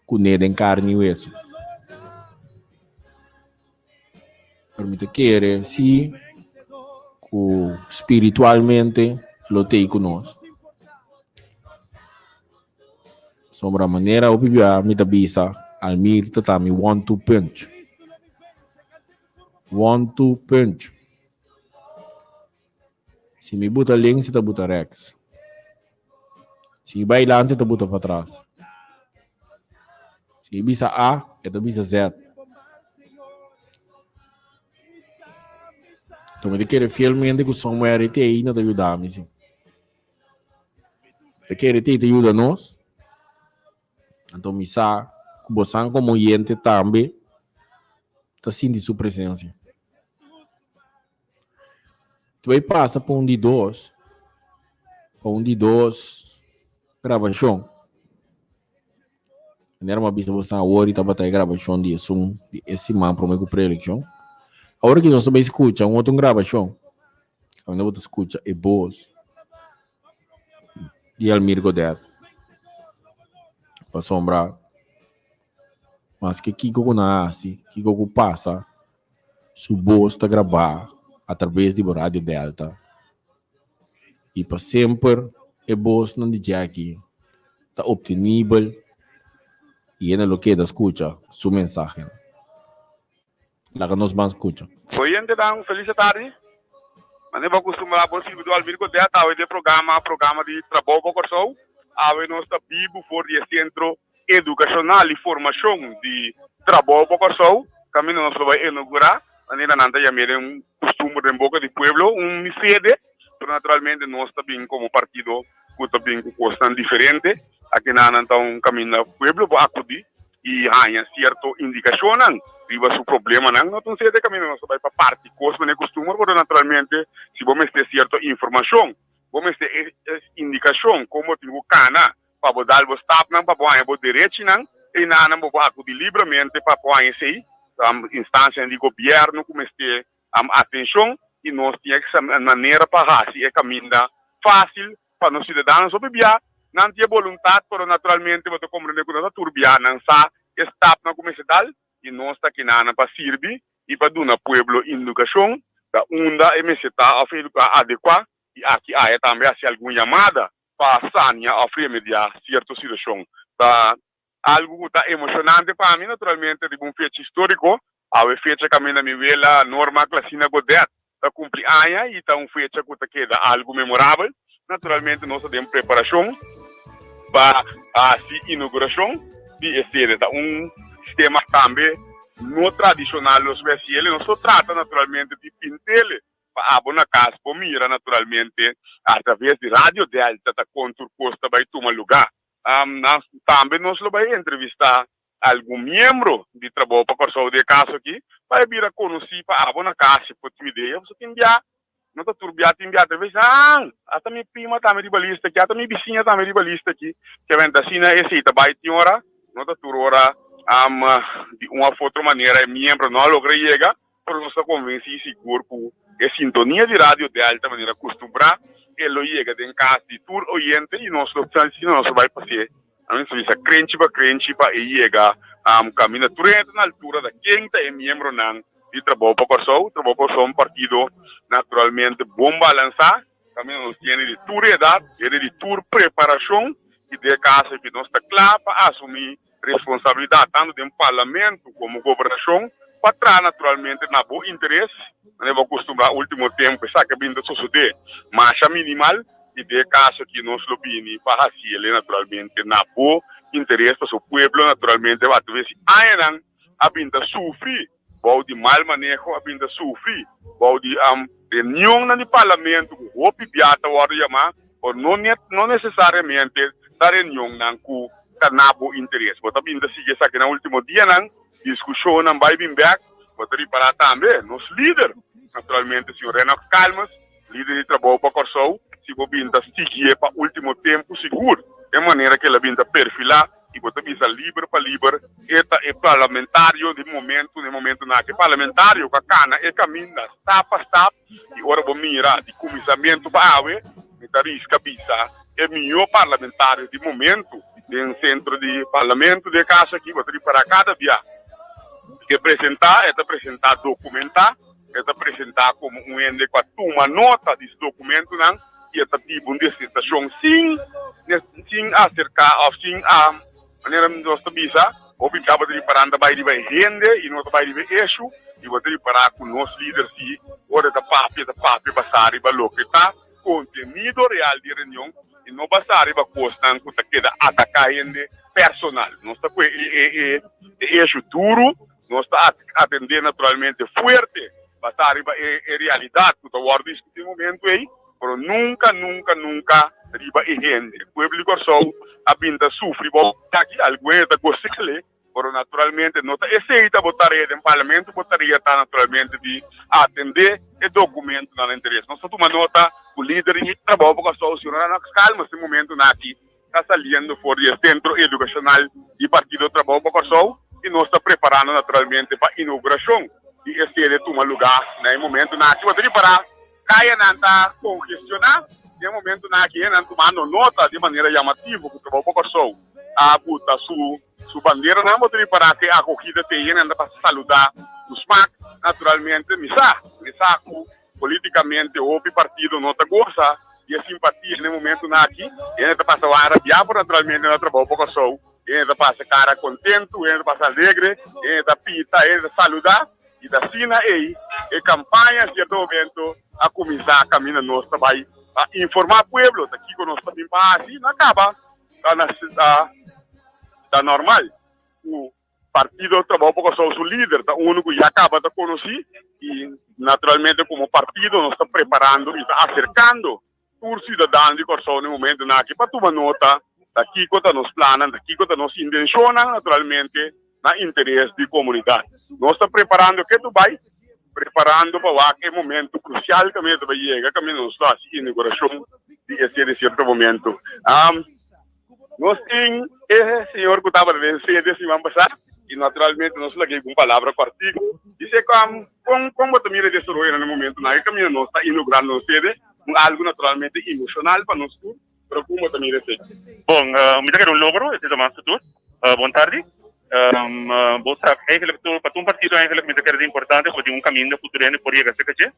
kuné den karni i weso. Pero mi ta kere si ku spiritualmente lo tei ku nos. Sombra manera hopi bia mi ta bisa Almir ta ta mi one two punch. One two punch. Si mi buta links e ta buta rechts. Si mi bai lanti e ta buta patras. Si mi bisa A, e ta bisa Z. Anto mi ta kere fielmente ku somewhere e te ei no ta yuda mi si. Ta kere te ei ta yuda nos. Anto mi sa ku bosan komo oyente tambe ta sinti su presensia. Ta bai pasa pa un di dos, pa un di dos grabashon. Manera mi a bisa bosan awor i tabata e grabashon di esun di e siman prome ku preelekshon. Awor ki nos ta bai skucha un otro grabashon, kaminda bo ta skucha e bos di Almir Godet. Pasobra maske kiko ku nan a hasi, kiko ku pasa, su bos ta grabá atrabes di bo Radio Delta. I pa semper e bosnan di Jackie ta optenibel i hende lo keda skucha su mensahenan. Laga nos ban skucha. Oyentenan, felis atardi. Manera bo a kustumbrá bo sirbidó Almir Godet awe den programa Programa di Trabou pa Kòrsou. Awe nos ta bibu for di e Sentro Edukashonal i Formashon di Trabou pa Kòrsou, kaminda nos lo bai inougurá, manera nan ta yam'é den kustumber den boka di pueblo, un sede. Pero naturalmente nos ta bin komo partido ku ta bin ku kosnan diferente. Akinanan ta un kaminda pueblo por akudí i haña sierto indikashonnan riba su problemanan. No ta un sede kaminda nos ta bai pa parti kos manera kustumber, pero naturalmente si bo mester sierto informashon, bo mester e indikashon kon bo tin ku kana pa bo dal bo stapnan pa bo haña bo derechinan, einanan bo por akudí libremente pa por haña esei. Instansianan di gobièrnu ku mester atenshon i nos tin e manera pa hasi e kaminda fásil pa nos siudadanonan. Hopi bia nan tin e boluntat, pero naturalmente bo ta komprendé ku no ta tur bia nan sa e stapnan ku mester dal i nos ta kinanan pa sirbi i pa duna pueblo indukashon ta unda e mester ta òf eduká adekuá i aki aya tambe hasi algun yamada pa sania òf remediá sierto situashon. Ta Algu ku ta emoshonante pa mi, naturalmente, riba un fecha históriko. Awe fecha kaminda mi wela Norma Clasina Godet ta kumpli aña i ta un fecha ku ta keda algu memorabel. Naturalmente nos ta den preparashon pa hasi inougurashon di e sede. Ta un sistema tambe no tradishonal los wesiele. Nos lo trata naturalmente di pintele pa abo na kas por mira naturalmente atraves di Radio Delta ta kon tur kos ta bai tuma lugá. Tambe nos lo bai entrevistá algun miembro di Trabou pa Kòrsou di e kaso aki pa e bira konosí pa abo na kas i por tin idea pasobra tin bia no ta tur bia tin bia ta bisa an ata mi prima tambe riba lista aki ata mi bisiña tambe riba lista aki kebenta asina esei ta bai tin ora no ta tur ora di un òf otro manera e miembro no a logra yega. Pero nos ta konvensí sigur ku e sintonia di Radio Delta manera kustumbrá e lo yega den kas di tur oyente i nos lo asina nos lo bai pas'é nos ta bisa krenchi pa krenchi pa e yega kaminda tur hende ta na altura ta ken ta e miembronan di Trabou pa Kòrsou. Trabou pa Kòrsou un partido naturalmente bon balansá kaminda nos tiene di tur edat, hende di tur preparashon i den e kaso aki nos ta kla pa asumí Responsabilidat tantu den parlamento komo gobernashon pa traha naturalmente na bo interes, manera bo a kustumbrá último tempu esaki a bini ta sosodé masha minimal i den e kaso aki nos lo bini pa hasiel naturalmente na bo interes pasobra pueblo naturalmente atraves di añanan a bini ta sufri bou di mal maneho a bini ta sufri bou di reunionnan di parlamento ku hopi bia ta wòrdu yamá pero no no nesesariamente ta reunionnan ku ta na bo interes. Bo ta bini ta sigui esakinan ultimo dianan, diskushonnan bai bin bèk, bo ta ripará tambe nos lider, naturalmente señor Rennox Calmes, lider di Trabou pa Kòrsou, si bo bini ta siguié pa ultimo tempu sigur e manera ku el a bini ta perfilá i bo ta bisa liber pa liber e ta e parlamentario di momento, na e momentonan aki e parlamentario ku a kana e kaminda stap pa stap i ora bo mira di kuminsamentu pa awe mi ta riska bisa e mihó parlamentario di momento den sentro di parlamento di e kaso aki bo ta ripará kada bia ke presentá e ta presentá dokumentá. E ta presentá komo un hende ku a tuma nota di su dokumentunan i e ta biba un disertashon sin sin aserká òf sin a, manera nos ta bisa, hopi tabata ripará nan ta bai riba e hende i no ta bai riba e eshu i bo ta ripará ku nos lider si ora e ta papia e ta papia basá riba loke ta kontenido real di e reunion i no basá riba kosnan ku ta keda ataká hende personal. Nos ta ku e e eshu duru. Nos ta atendé naturalmente fuerte. Basá riba e e realidat ku ta wòrdu diskutí e momentu ei, pero nunka, nunka, nunka riba e hende. Pueblo di Kòrsou a bin ta sufri bou aki, algun hende ta gos'é, pero naturalmente no ta esei ta bo tarea den parlamento, bo tarea ta naturalmente di atendé e dokumentonan na interes. Nos ta tuma nota ku lider di Trabou pa Kòrsou, señor Ranox Calmes, den momentunan aki ta saliendo for di e Sentro Edukashonal di Partido Trabou pa Kòrsou i nos ta preparando naturalmente pa inougurashon di e sede tuma lugá na e momentunan aki. Bo ta ripará kayanan ta kongestioná den e momentunan aki, hendenan tumando nota di manera yamativo ku Trabou pa Kòrsou a buta su su banderanan. Bo ta ripará ku e akogida te hendenan ta pasa saludá ku smak. Naturalmente mi sa, mi sa ku Polítikamente hopi partido no ta gosa di e simpatia na e momentunan aki. Hende ta pasa wara bia por naturalmente na trabou pa Kòrsou. Hende ta pasa kara kontentu, hende ta pasa alegre, hende ta pita, hende ta saludá. I ta asina ei e kampaña sierto momento a kuminsá kaminda nos ta bai pa informá pueblo ta kiko nos ta bin pa hasi. No a kaba ta na ta normal ku Partido Trabou pa Kòrsou su lider ta unu ku ya kaba ta konosí i naturalmente komo partido nos ta preparando i ta aserkando tur siudadano di Kòrsou na e momentunan aki pa tuma nota ta kiko ta nos plannan, ta kiko ta nos intenshonnan naturalmente na interes di komunidat. Nos ta preparando ke tu bai preparando pa wak e momento krusial kaminda ta bai yega kaminda nos lo hasi inaugurashon di e sede sierto momento. Nos tin e señor cu tabata den sede siman pasá y naturalmente nos laga algun palabra cortico. Dice con con bo ta mira e desaroyo na e momentonan? E caminda nos ta inaugurando nos sede, un algo naturalmente emocional pa nos tur, pero con bo ta mira esey? Bon, mi ta kere un logro, esey ta mas cu tur. Bon tardi. Bo sa eigenlijk tur, pa tur un partido eigenlijk mi ta kere ta importante cu bo tin un caminda cu tur hende por yega cerca dje.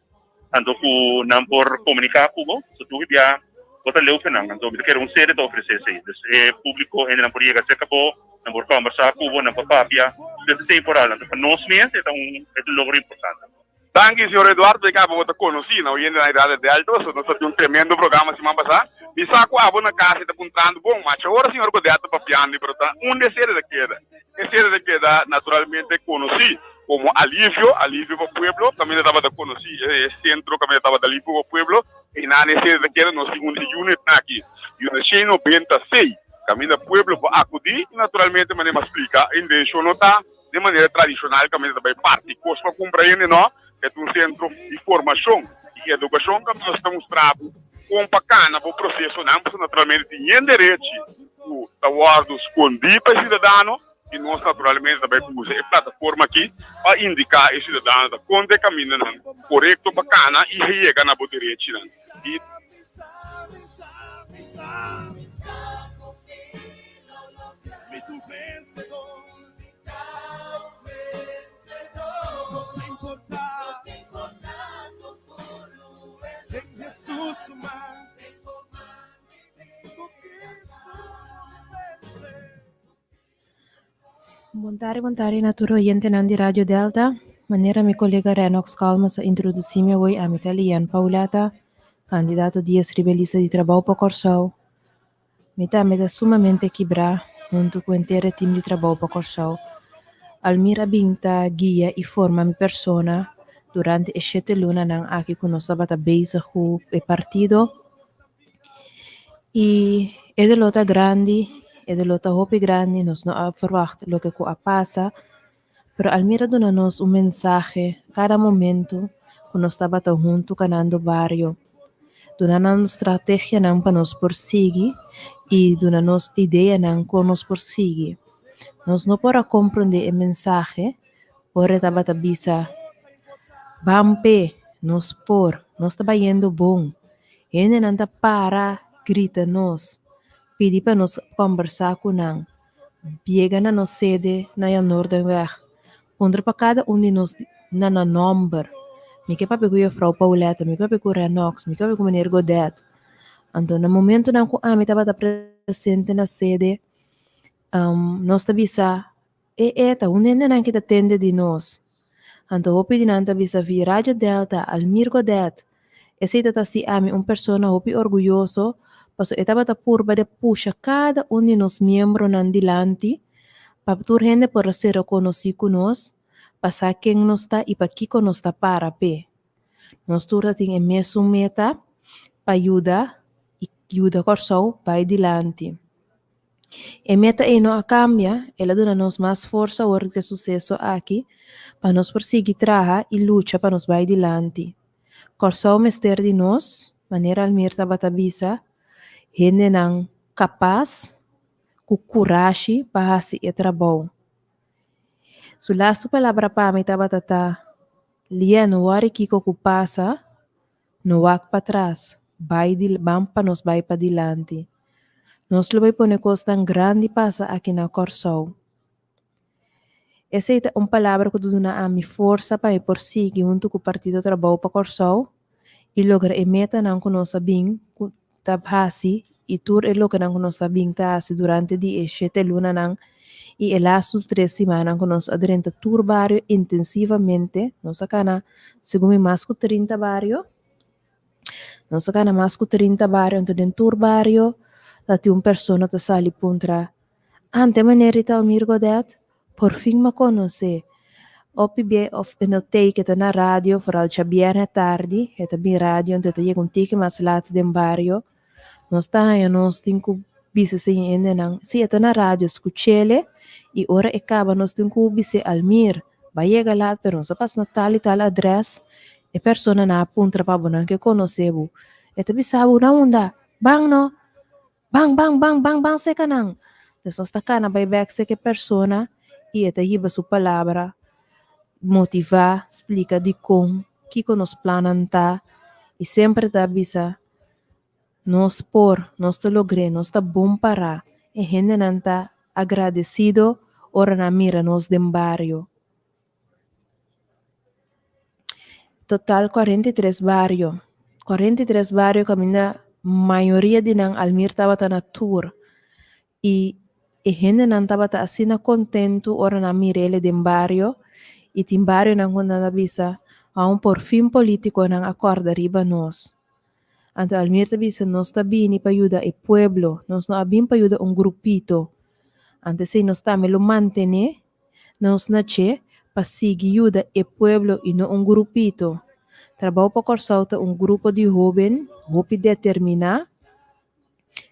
Anto ku nan por komuniká ku bo, so tur bia bo ta leu fe nan. Anto mi ta kere un sede ta ofresé esei. Dus e públiko, hendenan por yega serka bo, nan por kòmbersá ku bo, nan por papia. Dus esei por al. Anto pa nos mes e ta un e ta un logro importante. Danki señor Eduardo, e kaba bo ta konosí na oyentenan di Radio Delta, pasobra nos ta tin un tremendo programa siman pasá. Mi sa ku abo na kas e ta puntrando, bon, macha ora señor Godet ta papiando, pero ta unda e sede ta keda? E sede ta keda naturalmente konosí komo Alivio, Alivio pa Pueblo, kaminda tabata konosí e sentro kaminda tabata Alivio pa Pueblo, einan e sede ta keda, nos tin un di unitnan aki, unit 196, kaminda pueblo por akudí i naturalmente manera mi a splika, e intenshon no ta den manera tradishonal kaminda ta bai parti kos pa kumpra hende, no, e ta un sentro di formashon i edukashon kaminda nos ta mustra bo kon pa kana bo prosesonan, pasobra naturalmente tin yen derechi ku ta wòrdu skondí pa e siudadano. I nos naturalmente ta bai usa e plataforma aki pa indiká e siudadano ta kon ta e kamindanan korekto pa kana i yega na bo derechinan. I. Bon tardi, bon tardi na tur oyentenan di Radio Delta. Manera mi kolega Renox Calmes a introdusí mi awor, ami ta Lian Pauletta, kandidato dies riba e lista di Trabou pa Kòrsou. Mi tambe ta sumamente kibrá huntu ku henter e tim di Trabou pa Kòrsou. Almir a bin ta guia i forma mi persona durante e shete lunanan aki ku nos tabata bezig ku e partido. I e doló ta grandi, e doló ta hopi grandi, nos no a verwacht loke ku a pasa, pero Almir a duna nos un mensahe kada momento ku nos tabata huntu kanando bario, duna nan strategianan pa nos por sigui i duna nos ideanan kon nos por sigui. Nos no por a komprondé e mensahe ora e tabata bisa, Ban p'e, nos por, nos ta bayendo bon. Hendenan ta para grita nos, pidi pa nos kòmbersá ku nan, yega na nos sede na Jan Noordenweg, puntra pa kada un di nos na nan nòmber. Mi ke papia ku Jufrou Pauletta, mi ke papia ku Renox, mi ke papia ku Meneer Godet. Anto na momentunan ku ami tabata presente na sede, nos ta bisa E e ta un hendenan ki ta tende di nos. Anto hopi di nan ta bisa vi Radio Delta, Almir Godet. Esei ta ta hasi ami un persona hopi orguyoso paso e tabata purba de pusha kada un di nos miembronan dilanti pa tur hende por a ser rekonosí ku nos. pa sa ken nos ta i pa kiko nos ta para p'e. Nos tur ta tin e mesun meta pa yuda i yuda Kòrsou bai dilanti. E meta ei no a kambia, el a duna nos mas forsa ora di e suseso aki pa nos por sigui traha i lucha pa nos bai dilanti. Kòrsou mester di nos, manera Almir tabata bisa, hendenan kapas ku kurashi pa hasi e trabou. Su lastu palabra pa mi tabata ta, Lia no wòri kiko ku pasa, no wak patras, bai di ban pa nos bai padilanti. Nos lo bai pone kosnan grandi pasa aki na Kòrsou. Esei ta un palabra ku ta duna ami forsa pa mi por sigui huntu ku Partido Trabou pa Kòrsou i logra e metanan ku nos a bin ku ta hasi i tur e lokenan ku nos a bin ta hasi durante di e shete lunanan i e lastu tres simannan ku nos a drenta tur bario intensivamente. Nos a kana segun mi mas ku 30 bario. Nos a kana mas ku 30 bario anto den tur bario ta tin un persona ta sali puntra, Ante meneer Ritalmir Godet? Por fin m'a konosé. Hopi bia òf e no tei ke ta na radio, foral djabièrnè tardi, e ta bin radio anto e ta yega un tiki mas lat den bario. Nos ta haña nos tin ku bisa esei hendenan, si e ta na radio skuch'ele i ora e kaba nos tin ku bis'é Almir, bo a yega lat pero nos a pasa na tal i tal adrès, e personanan a puntra pa bo nan ke konosé bo. E ta bisa bo, na unda? Ban no! Ban, ban, ban, ban, ban seka nan. Dus nos ta kana bai bek seka e persona i e ta hiba su palabra, motivá, splika dikon, kiko nos plannan ta i semper ta bisa, Nos por, nos ta logr'é, nos ta bon pará. E hendenan ta agradesido ora nan mira nos den bario. Total 43 bario. 43 bario kaminda mayoria di nan Almir tabata na tur. I e hendenan tabata asina kontentu ora nan mir'ele den bario i tin barionan ku nan a bisa, Aun por fin politikonan a kòrda riba nos. Anto Almir ta bisa, Nos ta bini pa yuda e pueblo, nos no a bin pa yuda un grupito. Anto esei nos tambe lo mantené Nos na dje pa sigui yuda e pueblo y no un grupito. Trabou pa Kòrsou ta un grupo di hóben hopi determiná,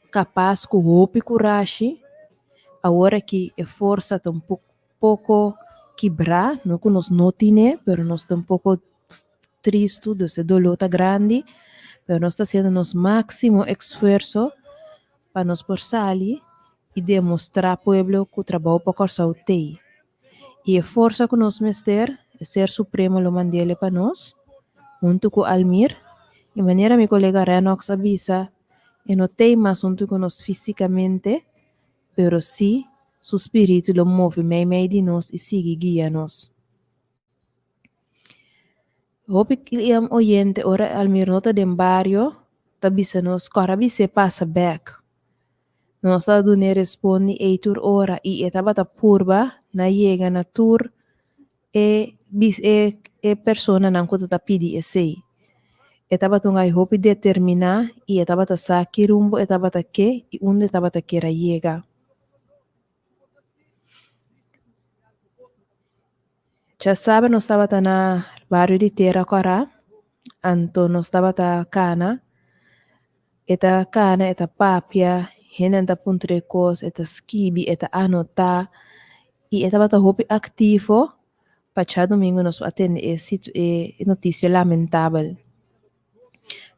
kapas ku hopi kurashi. Awor aki e forsa ta un poko kibrá, no ku nos no tine, pero nos ta un poko tristu, dus e doló ta grandi, pero nos ta hasiendo nos máksimo esfuerso pa nos por sali i demostrá pueblo ku trabou pa Kòrsou t'ei. I e forsa ku nos mester, e Ser Supremo lo mand'ele pa nos, huntu ku Almir, i manera mi kolega Renox a bisa, e no t'ei mas huntu ku nos físikamente, pero sí su spiritu lo move meimei di nos i sigui guia nos. Hopi oyente ora Almir no ta den bario ta bisa nos kòrda bis'é pasa bèk. Nos ta dun'é respondi ei tur ora i e tabata purba na yega na tur e e e personanan ku ta ta pidi esei. E tabata un gai hopi determiná i e tabata sa ki rumbo e tabata ke i unda e tabata kier a yega. Djasabe nos tabata na bario di Tera Kòrá, anto nos tabata kana, e ta kana, e ta papia, hendenan ta puntra e kos, e ta skibi, e ta anotá i e tabata hopi aktivo pa djadumingu nos a tende e situ e notisia lamentabel.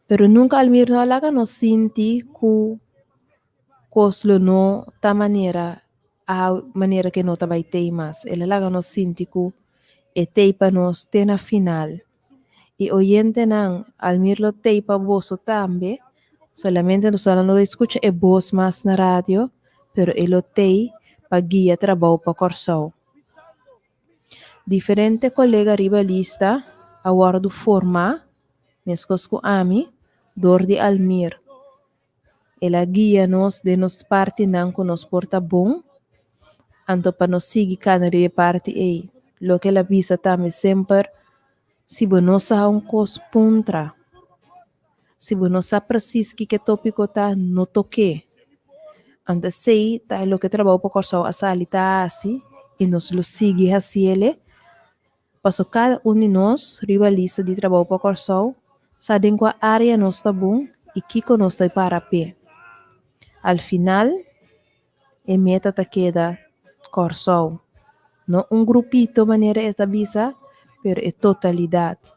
Pero nunka Almir no a laga nos sinti ku kos lo no ta manera a manera ku e no ta bai tei mas. El a laga nos sinti ku e tei pa nos te na final. I oyentenan, Almir lo tei pa boso tambe, solamente nos lo no skucha e bos mas na radio, pero e lo tei pa guia trabou pa Kòrsou. Diferente kolega riba lista a wòrdu formá, meskos ku ami, dor di Almir. El a guia nos den nos partinan ku nos por ta bon, anto pa nos sigui kana riba e parti ei. Loke el a bisa tambe semper, Si bo no sa un kos, puntra. Si bo no sa presis kiko e tópiko ta, no tok'é. Anto esei ta e loke Trabou pa Kòrsou a sali ta hasi i nos lo sigui hasiel. Paso kada un di nos riba lista di Trabou pa Kòrsou sa den kua área nos ta bon i kiko nos ta para p'e. Al final e meta ta keda Kòrsou, no un grupito manera e ta bisa, pero e totalidat.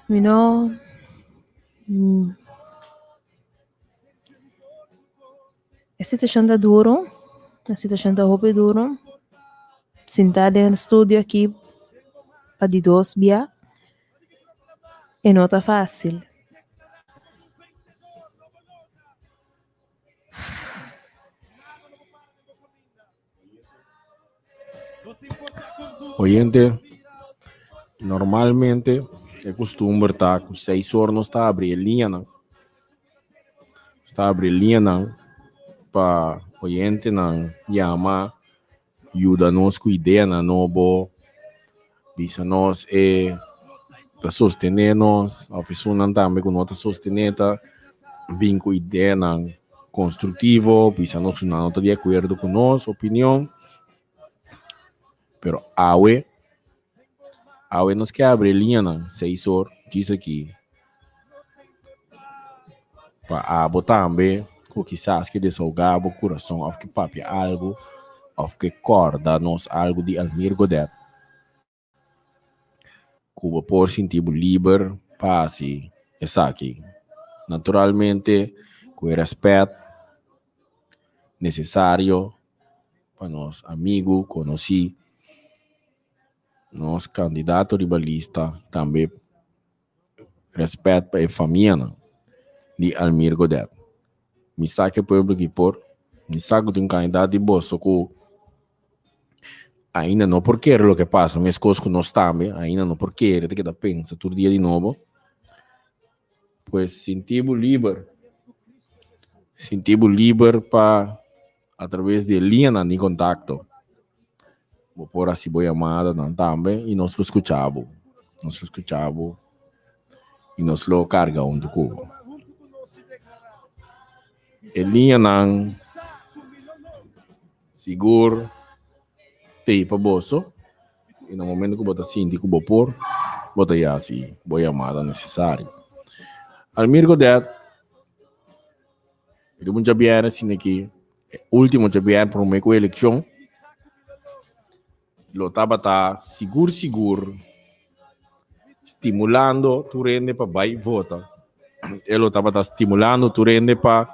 Mi no. E situacion ta duro, e situacion ta hopi duro. Sinta den studio aki pa di dos bia e no ta facil. Oyente, normalmente e costumber ta cu seis or nos ta abri e liñanan. Nos ta abri e liñanan pa oyentenan yama, yuda nos cu ideanan nobo, bisa nos e ta sostene nos of esunnan tambe cu no ta sostene ta bin cu ideanan constructivo, bisa nos cu nan no ta di acuerdo cu nos opinion. Pero awe, awe nos ke abri e liñanan seis or djis aki pa abo tambe ku kisas ke desahoga bo kurason òf ke papia algu òf ke kòrda nos algu di Almir Godet ku bo por sinti bo liber pa hasi esaki. Naturalmente ku e rèspèt nesesario pa nos amigu, konosí, nos kandidato riba lista tambe rèspèt pa e famianan di Almir Godet. Mi sa ku e pueblo aki por, mi sa ku tin un kandidat di boso ku ainda no por kere loke pasa, meskos ku nos tambe ainda no por kere, ta keda pensa tur dia di nobo. Pues sinti bo liber, sinti bo liber pa atraves di e liñanan di kontakto bo por hasi bo yamadanan tambe i nos lo skucha bo, nos lo skucha bo i nos lo karga huntu ku bo. E liñanan sigur t'ei pa boso i na momento ku bo ta sinti ku bo por, bo ta hasi bo yamada nesesario. Almir Godet. Riba un djabièrnè asina aki, e último djabièrnè promé ku elekshon, lo tabata sigur sigur stimulando tur hende pa bai vota. E lo tabata stimulando tur hende pa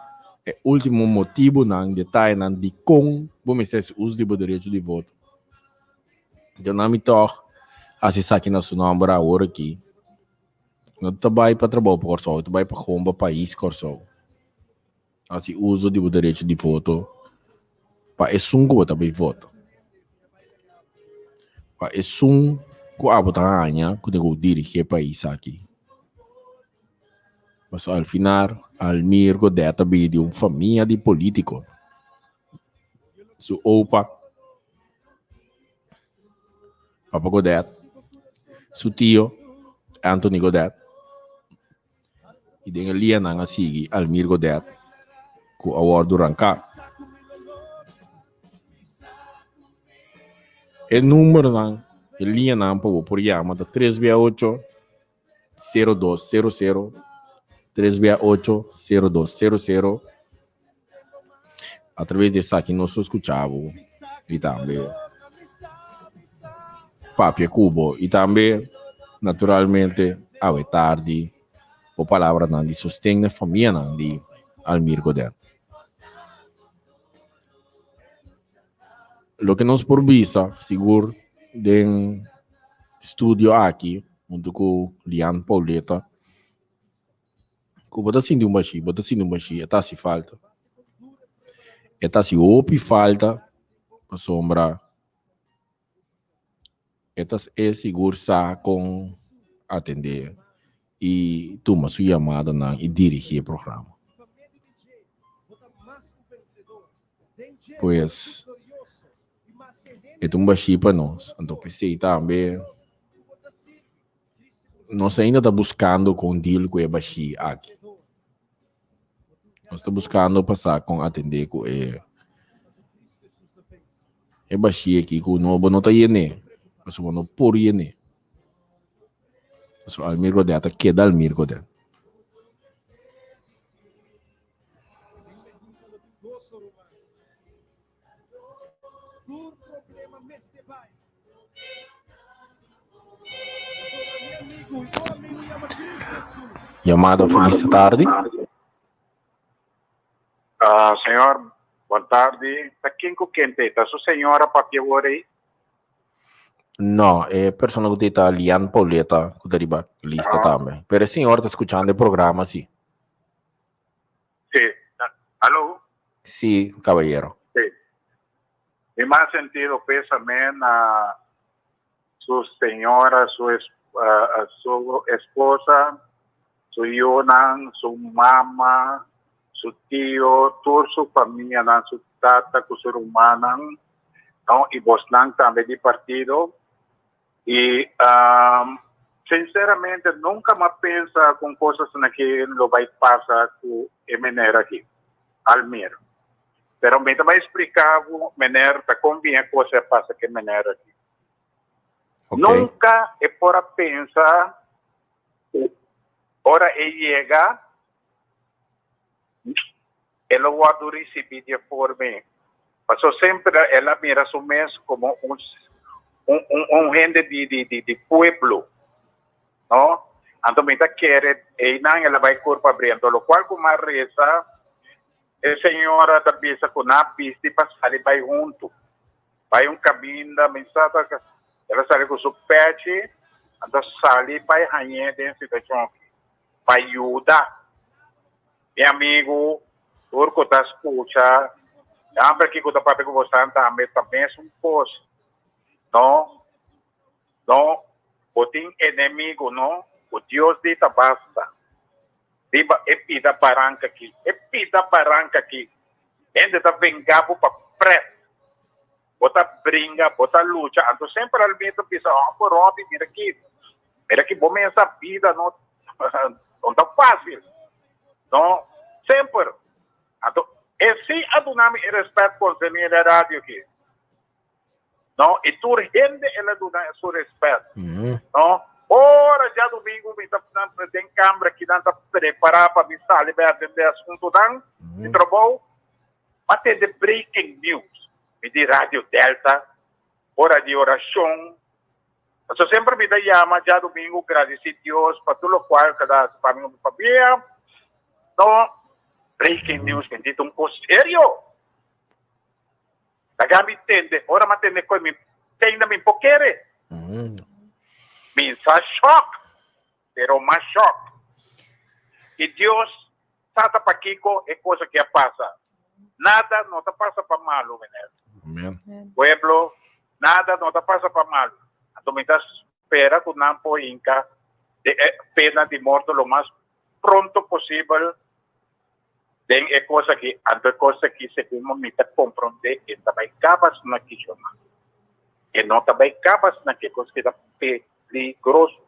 e último motibunan, detayenan dikon bo mester hasi uso di bo derecho di voto. Djona mi tòg hasi esaki na su nòmber awor aki. No ta bai pa trabou pa Kòrsou, ta bai pa gewoon pa pais Kòrsou. Hasi uso di bo derecho di voto pa esun ku bo ta bai vota. Pa esun ku abo ta haña ku tin ku dirigi e pais aki. Pasobra al final Almir Godett ta bini di un famia di politico. Su opa. Papa Godet, su tio Anthony Godet i den e lianan a sigui Almir Godet ku a wòrdu ranká. E numbernan, e lianan pa bo por yama ta tres bia ocho, sero dos sero sero, tres bia ocho, sero dos sero sero. Atraves di esaki nos lo skucha bo i tambe papia ku bo i tambe naturalmente awe tardi bo palabranan di sosten na e famianan di Almir Godet. Loke nos por bisa sigur den studio aki huntu ku Lian Pauleta. Ku bo ta sinti un bashí, bo ta sinti un bashí, e ta hasi falta. E ta hasi hopi falta pasobra e ta e sigur sa kon atendé i tuma su yamadanan i dirigí e programa. Pues e ta un bashí pa nos, anto p'esei tambe. Nos ainda ta buscando con deal cu e bashi aki. Nos ta buskando pa sa kon atendé ku e e bashí aki ku no bo no ta yené, pasobra bo no por yené. Pasobra Almir Godet ta keda Almir Godet. Yamada felis tardi. Ah, señor, bon tardi. Ta ken ku ken te? Ta su señora papia wor ei? No, e persona ku ta Lian Pauleta ku ta riba lista tambe. Pero e señor ta skuchando e programa si. Sí. Aló? Sí, caballero. Sí. Mi mas sentido pésame na su señora, su, es, uh, su esposa, su yunan, su mama, su tío, tur su famianan, su tata ku su rumannan, no? I bosnan tambe di partido. I um, sinceramente nunca m'a pensa con cosas aki lo bai pasa cu e meneer aki, Almir. Pero mi ta bai explica bo, meneer, ta con bien e cosa a pasa cu e meneer aki. Nunca e por a pensa cu ora e yega, e lo wordo ricibi di e forma ei. Paso semper el a mira su mes como un un un un hende di di di di pueblo, no? Anto mi ta kere einan el a bai curpa abri. Anto locual cu mi a reza, e señora ta bisa cu nan a bisti pa sali bai hunto. Bai un caminda, mi sa ta el a sali cu su pechi, anto sali bai hañ'é den situacion aki. Pa yuda mi amigu tur ku ta skucha hamber kiko ta papia ku bosan tambe ta mesun kos no no bo tin enemigu no ku Dios di ta basta riba e pida baranka aki e pida baranka aki hende ta venga bo pa pret bo ta bringa bo ta lucha anto semper almi ta bisa oh Robby mira aki mira aki bo mesa bida no no ta facil no semper anto e si a duna mi e respet concerni e radio aki no y tur hende el a duna su respet no ora djadomingo mi ta den cambra aki nan ta prepara pa mi sali bai atende asuntonan di trabou Ma tende breaking news mi di Radio Delta, ora di oracion. Paso semper mi ta yama djadomingo gradici Dios pa tur locual cu a da haci pa mi cu mi famia. No, breaking news mi di ta un cos serio. Laga mi tende, ora mi a tende cu mi tenda mi por kere. Mi sa shock, pero mas shock. Y Dios Sa ta pakiko e cosa aki a pasa. Nada no ta pasa pa malu, meneer. Amen. Pueblo, nada no ta pasa pa malu. Anto mi ta spera ku nan por hinka de e pena di morto lo mas pronto posibel den e cosa aki. Anto e cosa aki, segun mi ta kompronde, e ta bai kaba asina aki, showman. E no ta bai kaba asina aki. E cosa aki ta peligroso.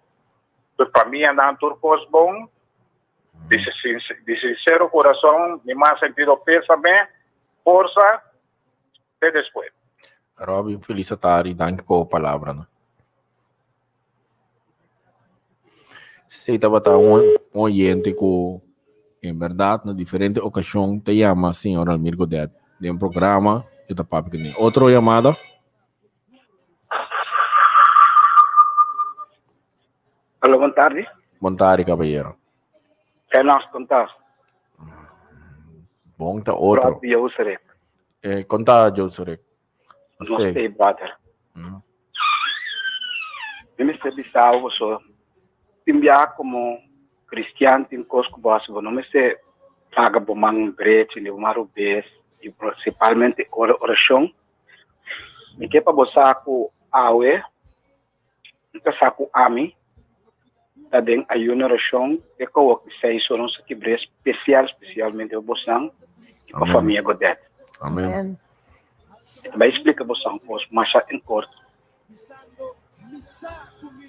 Tur famianan, tur kos bon. Di di sincero corazon, mi mas sentido pésame, forsa, te despues. Robin, felis atari, danki pa bo palabranan. Esei tabata un oyente ku en bèrdat na diferente okashon ta yama señor Almir Godet den programa e ta papia kuné. Otro yamada? Alo, bon tardi. Bon tardi, caballero. Ke nos konta? Bon ta otro. Brother Joserek. Eh, konta Joserek. Nos te brother. Mm. Mi mester bisa bo so tin bia como cristian tin kos ku bo hasi bo no mester paga bo man brechi ni bo man rubes i principalmente ora orashon. Mi ke pa bo sa ku awe N ta sa ku ami ta den ayuno i orashon te kowo ki seis ora nos ta kibr'é spesial spesialmente pa bosan i pa famia Godet. Amen. Mi ta bai splika bosan kos masha en korto.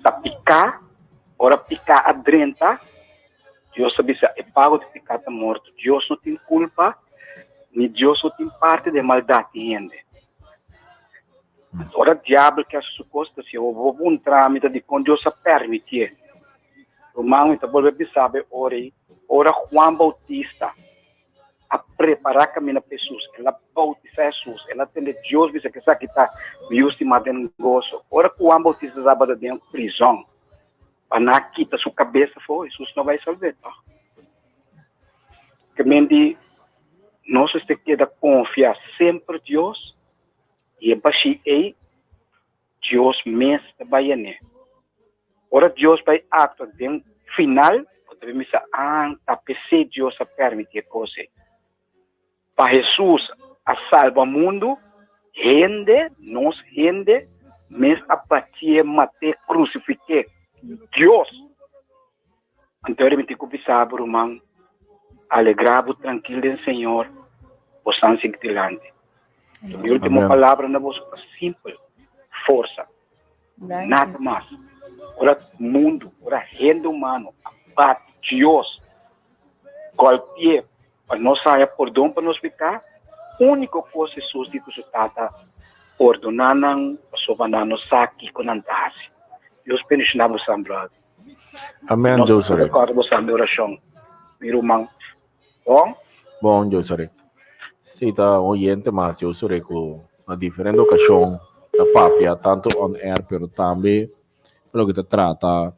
Ta piká, ora piká a drenta, Dios a bisa e pago di piká ta morto. Dios no tin kulpa, ni Dios no tin parti den maldat di hende. Ora diabel ke hasi su kos ta siña bo, bo puntra mi ta dikon Dios a permitié. Ruman, mi ta bolbe bisa bo e ora ei, ora Juan Bautista a prepará kaminda pa Hesus, el a boutisá Hesus, el a tende Dios bisa ku esaki ta mi yu stimá den goso. Ora ku Juan Bautista tabata den prizòn, pa nan a kita su kabes afó, Hesus no bai salb'é tòg. Ke men di nos mester keda konfia semper Dios i e bashí ei Dios mes ta bai yen'é. Ora Dios bai aktua den final, bo ta bin bisa, Ah, ta p'esei Dios a permití e kos ei. Pa Hesus a salba mundu, hende, nos hende, mes a batié, mat'é, krusifik'é. Dios! Anto mi tin ku bisa bo, ruman, alegrá bo trankil den Señor, bosan sigui dilanti. Mi último palabra na boso ta simpel, forsa. Nada mas. Ora mundu, ora hende humano a bati Dios, golpi'é pa nos haña pordon pa nos piká, úniko kos Hesus di ku su Tata, pordoná nan pasobra nan no sa kiko nan ta hasi. Dios bendishoná bosan, bròder. Amen, Nos Josare. recorda bosan den orashon, mi ruman. Bon? Bon, Josare. Si ta oyente mas, Josare, ku na diferente okashon ta papia tanto on air pero tambe pa loke ta trata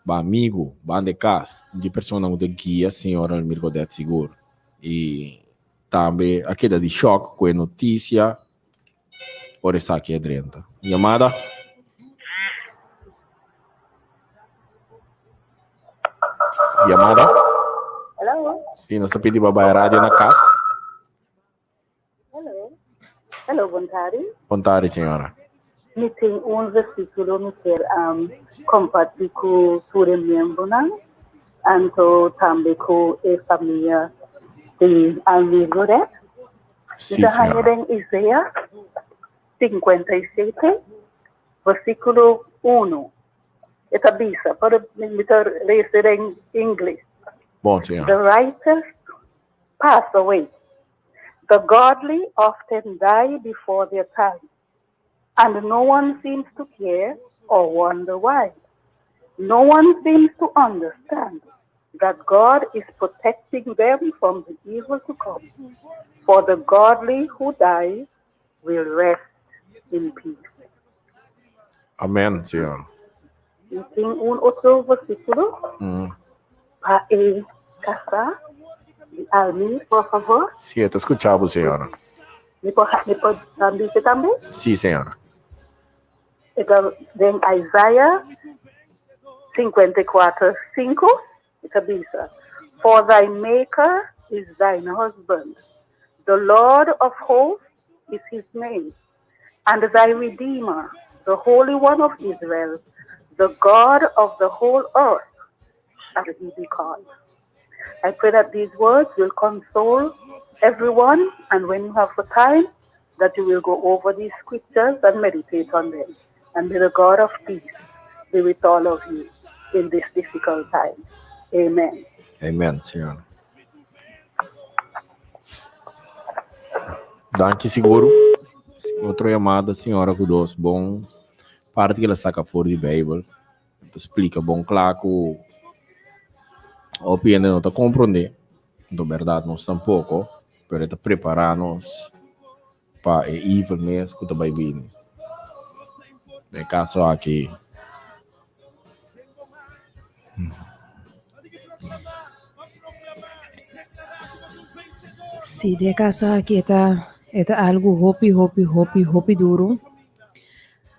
ba amigu, banda e kas, di persona ku ta guia señor Almir Godett sigur. I tambe a keda di shòk ku e notisia Ora esaki a drenta. Yamada. Yamada. Hello. Si, nos ta pidi pa bai radio na kas. Hello. Hello, bon tardi. Bon tardi, señora. Mi tin un versículo mi kier um, comparti ku tur e miembronan, anto tambe ku e famia di Almir Godet. Sí, Mi ta haña señora. den Isaías 57, versículo 1. E ta bisa, pero mi mi ta lesa den Ingles. Bon, señora. The righteous pass away. The godly often die before their time, and no one seems to care or wonder why. No one seems to understand that God is protecting them from the evil to come. For the godly who die will rest in peace. Amen, señora. Mi tin un otro versículo pa e kasá di Almi, por favor. Sí, e ta skucha bo, señora. Mi por, mi por bisa tambe? Sí, señora. E ta den Isaiah 54, 5, e ta bisa, For thy maker is thine husband, the Lord of hosts is his name, and thy redeemer, the Holy One of Israel, the God of the whole earth, shall he be called. I pray that these words will console everyone, and when you have the time, that you will go over these scriptures and meditate on them. And may the God of peace be with all of you in this difficult time. Amen. Amen, señora. Danki seguro. Otro llamada, señora, ku dos bon parte que la saca for di Bijbel. Ta splika bon kla ku hopi hende no ta komprondé, anto bèrdat nos tampoko, pero e ta prepará nos pa e evil mes ku ta bai bini. Den e kaso aki. Sí, den e kaso aki e ta e ta algu hopi hopi hopi hopi duru.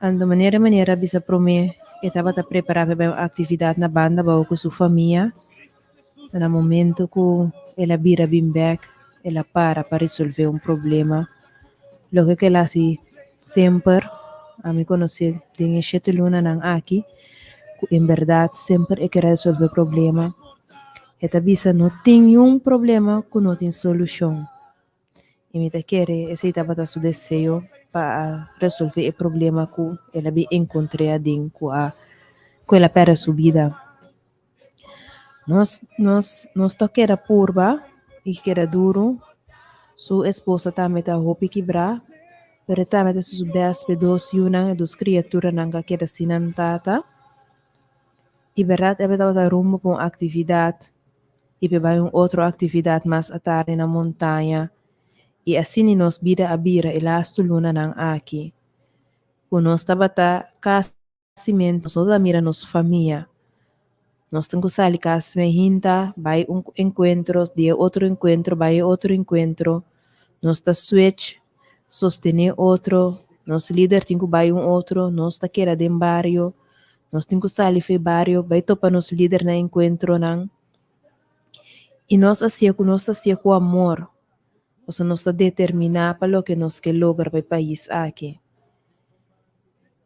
Anto manera manera a bisa promé e tabata prepará pa bai un aktividat na banda abou ku su famia. Na momento ku el a bira bin bèk el a para pa resolvé un problema. Loke ku el a hasi semper, ami konosé den e shete lunanan aki, ku en bèrdat semper e kere resolvé problema. E ta bisa no tin niun problema ku no tin solushon. I mi ta kere esei tabata su deseo pa a resolve e problema ku el a bin enkontr'é aden ku a ku el a pèrdè su bida. Nos nos nos ta keda purba i keda duru. Su esposa tambe ta hopi kibrá, pero e tambe ta hasi su bèst pa e dos yunan, e dos kriaturanan ku a keda sin nan tata. I bèrdat e tabata rumbo pa un aktividat i pa e bai un otro aktividat mas atardi na montaña. I asina nos bida a bira e lastu lunanan aki, ku nos tabata kasi. Simente nos no ta mira nos famia. Nos tin ku sali kas mei hinta, bai un enkuentro, di e otro enkuentro bai e otro enkuentro. Nos ta switch, sostené otro, nos lider tin ku bai un otro, nos ta keda den bario. Nos tin ku sali for e bario bai topa nos lider na enkuentronan. I nos a hasié ku nos ta hasié ku amor, pasobra nos ta determiná pa loke nos ke logra pa e pais aki.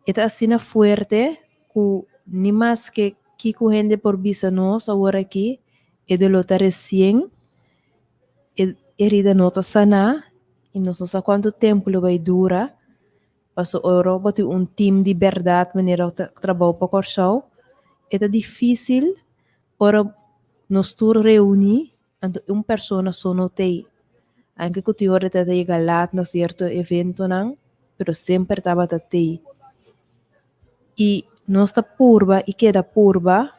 E ta asina fuerte ku ni maske kiko hende por bisa nos awor aki, e doló ta resien, e herida no ta saná i nos no sa kuantu tempu lo bai dura. Pasobra ora bo tin un tim di bèrdat manera bo ta trabou pa Kòrsou, e ta difísil ora nos tur reuní anto un persona so no t'ei. Anke ku tin ora ta yega lat na sierto eventonan, pero semper tabata t'ei. I nos ta purba i keda purba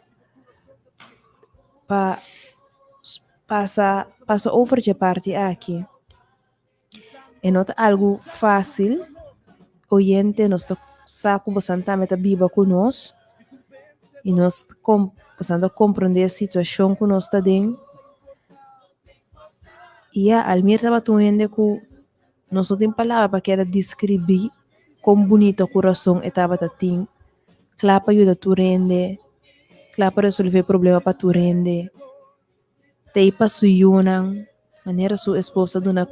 pa pasa pasa over dje parti aki. E no ta algu fásil, oyente nos ta sa ku bosan tambe ta biba ku nos i nos bosan ta komprondé e situashon ku nos ta den. I ya, Almir tabata un hende ku nos no tin palabra pa keda deskribí kon bunito kurason e tabata tin, kla pa yuda tur hende, kla pa resolvé problema pa tur hende. T'ei pa su yunan, manera su esposa duna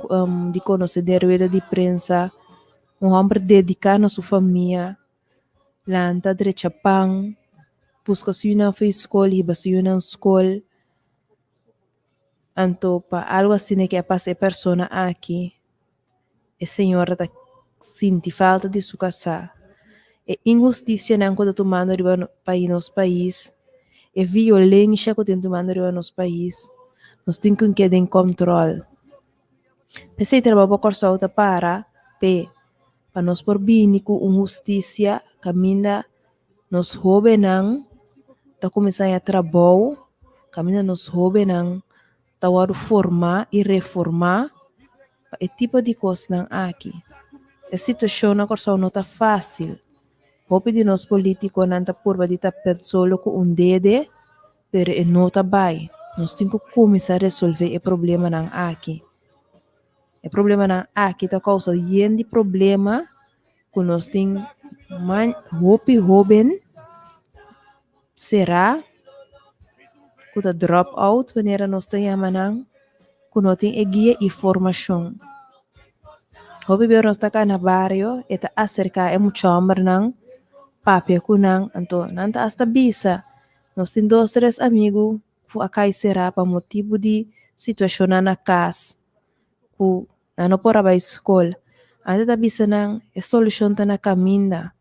di konosé den rueda di prensa, un hòmber dediká na su famia, lanta drecha pan, buska su yunan for di skol, hiba su yunan skol. Anto pa algu asina ke a pasa e persona aki, e señora ta sinti falta di su kasá. E inhustisianan ku ta tumando riba nos pais, e violensha ku tin tumando riba nos pais, nos tin ku keda den kòntròl. P'esei Trabou pa Kòrsou ta para p'e, pa nos por bini ku un hustisia kaminda nos hóbennan ta kuminsá haña trabou, kaminda nos hóbennan ta wòrdu formá i reformá pa e tipo di kosnan aki. E situashon na Kòrsou no ta fásil. Hopi di nos polítikonan ta purba di tapia solo ku un dede, pero e no ta bai. Nos tin ku kuminsá resolvé e problemanan aki. E problemanan aki ta kousa yen di problema ku nos tin hopi hóben será ku ta drop out manera nos ta yama nan ku no tin e guia i formashon. Hopi bes nos ta kana bario e ta aserká e mucha hòmbernan papia ku nan anto nan ta asta bisa nos tin dos tres amigu ku a kai será pa motibu di situashonnan na kas ku nan no por a bai skol. Antes ta bisa nan e solushon ta na kaminda.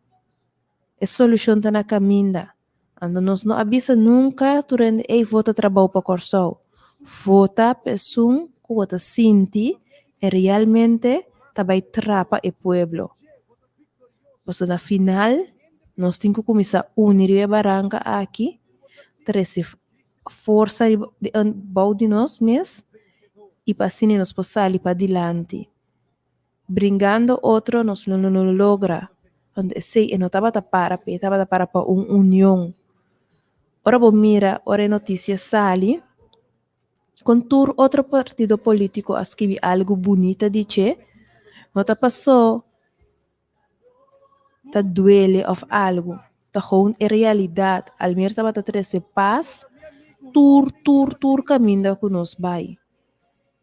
E solushon ta na kaminda. Anto nos no a bisa nunka tur hende ey vota trabou pa Kòrsou. Vota pa esun ku bo ta sinti e realmente ta bai trapa e pueblo. Pasobra na final nos tin ku kuminsá uni riba e baranka aki, trese forsa riba bou di nos mes i pa asina nos por sali padilanti. Bringando otro nos lo no logra. Want esei e no tabata para p'e, e tabata para pa un union. Ora bo mira, ora e notisia sali, kon tur otro partido politico a skibi algu bunita di dje, no ta paso ta duele of algu, ta gewoon e realidad. Almer tabata trese pas tur tur tur kaminda ku nos bai.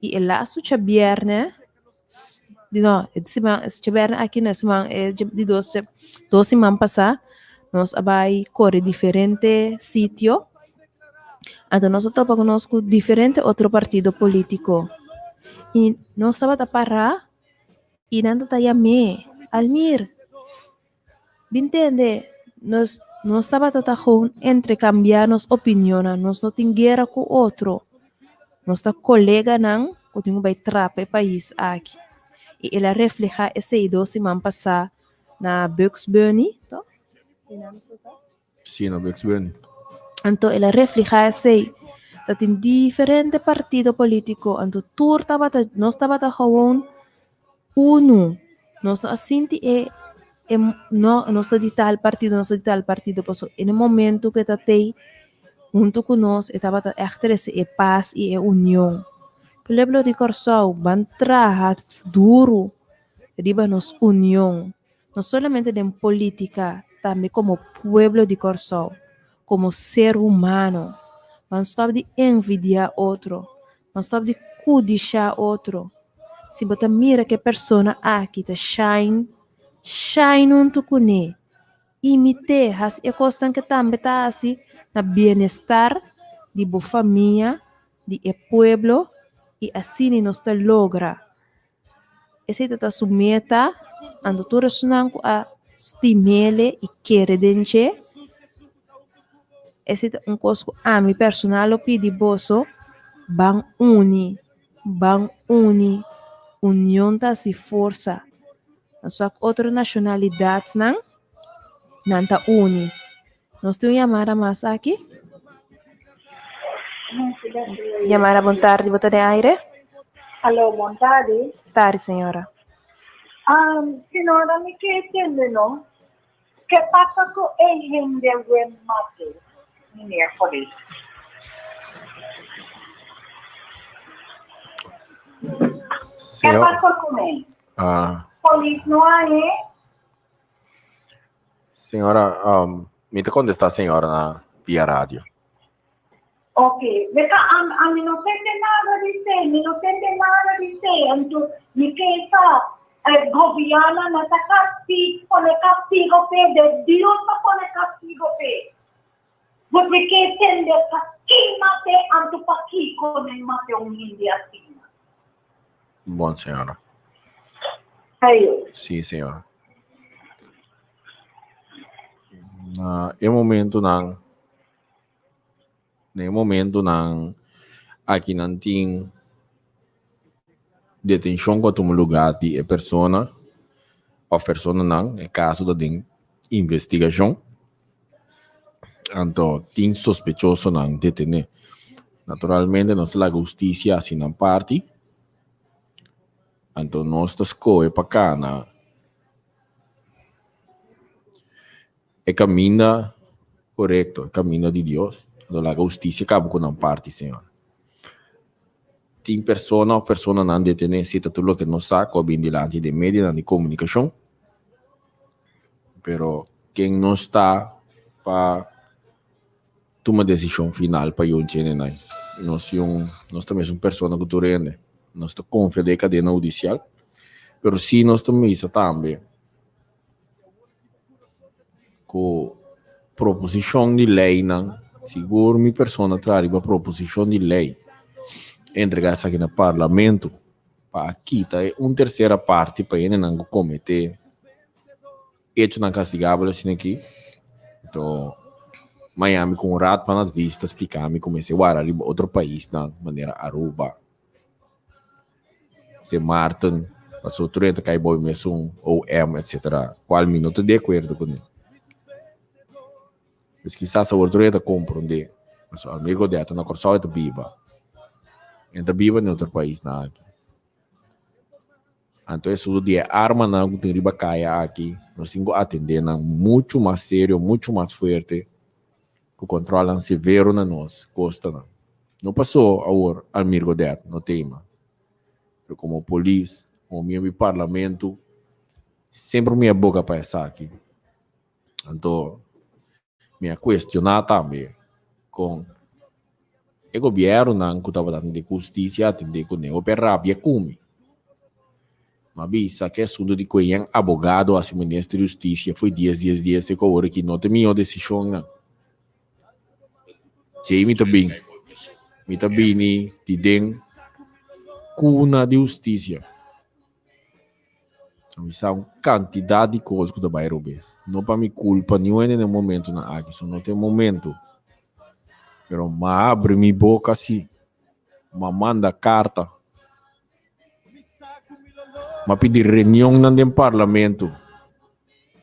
I e lastu djabièrnè, di no, e siman djabièrnè aki no e siman e di dos dos siman pasá nos a bai kore diferente sitio, anto nos a topa ku nos ku diferente otro partido polítiko i nos tabata pará i nan ta yam'é, Almir, bin tende nos. Nos tabata ta gewoon entrecambiá nos opinionnan, nos no tin guera cu otro. Nos ta coleganan cu tin cu bay trapa e pais aki. Y el a refleha esey dos siman pasá na Bugs Bunny, to? Sí, na Bugs Bunny. Anto el a refleha esey. Ta tin diferente partido politico, anto tur tabata, nos tabata gewoon Unu, nos no a sinti e e no nos ta di tal partido, nos ta di tal partido, paso en e momento ku e ta tei huntu ku nos e tabata ègt trese e pas i e union. Pueblo di Kòrsou ban traha duru riba nos union, no solamente den polítika, tambe komo pueblo di Kòrsou, komo ser humano. Ban stòp di envidiá otro, Ban stop di kudishá otro. Si bo ta mira ku e persona aki ta shine, shine huntu kuné. Imit'é, hasi e kosnan ku e tambe ta hasi na bienestar di bo famia, di e pueblo i asina nos ta logra. Esei ta ta su meta, anto tur esunnan ku a stim'ele i kere den dje, esei ta un kos ku ami personal lo pidi boso, ban uni, ban uni, union ta hasi forsa. Nos wak otro nashonalidatnan, nan ta uni. Nos tin un yamada mas aki. Yamada bon tardi, bo ta den aire? Aló, bon tardi. Tardi, señora. Um, señora, mi ke tende no. Ke pasa ku e hende we mate, meneer polis? Ke pasa ku ne? Ah. Polis no hañ'e? Señora, um, mi ta contesta señora na via radio. Ok, beka am ami no tende nada di se, mi no tende nada di se, anto mi ke sa eh, gobierno no ta castigo, pone castigo pe, de Dios ta pone castigo pe. But mi ke tende pa kin mate, anto pa kiko nen mate un hende asina. Bon, señora. Ayo. Sí, señora. Na e momentonan, na e momentonan aki nan tin detenshon ku a tuma lugá di e persona òf personanan, e kaso ta den investigashon. Anto tin sospechosonan detené. Naturalmente nos ta laga hustisia hasi nan parti, anto nos ta skohe pa kana e kaminda korekto, e kaminda di Dios. Anto laga hustisia kaba ku nan parti, Señor. Tin persona òf personanan detené, si ta tur loke nos sa ku a bin dilanti den medionan di komunikashon. Pero ken nos ta pa tuma desishon final pa yun chene nai? Nos yun, nos ta mesun persona ku tur hende. Nos ta konfia den e kadena hudisial, pero si nos ta misa tambe ku proposishon di leinan, sigur mi persona traha riba proposishon di lei, entrega esaki na parlamento. Pa a kita e un tersera parti pa hendenan ku kometé echonan kastigabel asina aki. Anto Miami ku un raad van advies ta splika mi ku mester wara riba otro paisnan manera Aruba, Sint Maarten, pasobra tur hende ta kai bou e mesun OM etcetera, kual mi no ta di akuerdo kuné. Pues kisas awor tur hende ta komprondé, pasobra Almir Godett ta na Kòrsou e ta biba. E ta biba den otro paisnan aki. Anto e asuntu di e armanan ku tin riba kaya aki, nos tin ku atendé nan muchu mas serio, muchu mas fuerte, ku kòntròlnan severo na nos kostanan. No pasó awor Almir Godett no t'ei mas, pero komo polis, komo miembro di parlamento, semper mi a boga pa esaki. Anto mi a cuestiona tambe con e gobiernonan cu tabata atende cu husticia atende cu ne hopi a rabia cu mi. Mi a bisa cu e asunto di cu eyan abogado haci minister di husticia foi dies dies dies te cu awor aki no ta e miho decisionnan. Djei mi ta bin, mi ta bini di den cuna di husticia. Mi sa un kantidat di kos ku ta bai robes. No pa mi kulpa niun hende na e momentunan aki, so no ta e momentu. Pero m'a abri mi boka si, m'a manda karta, m'a pidi reunionnan den parlamento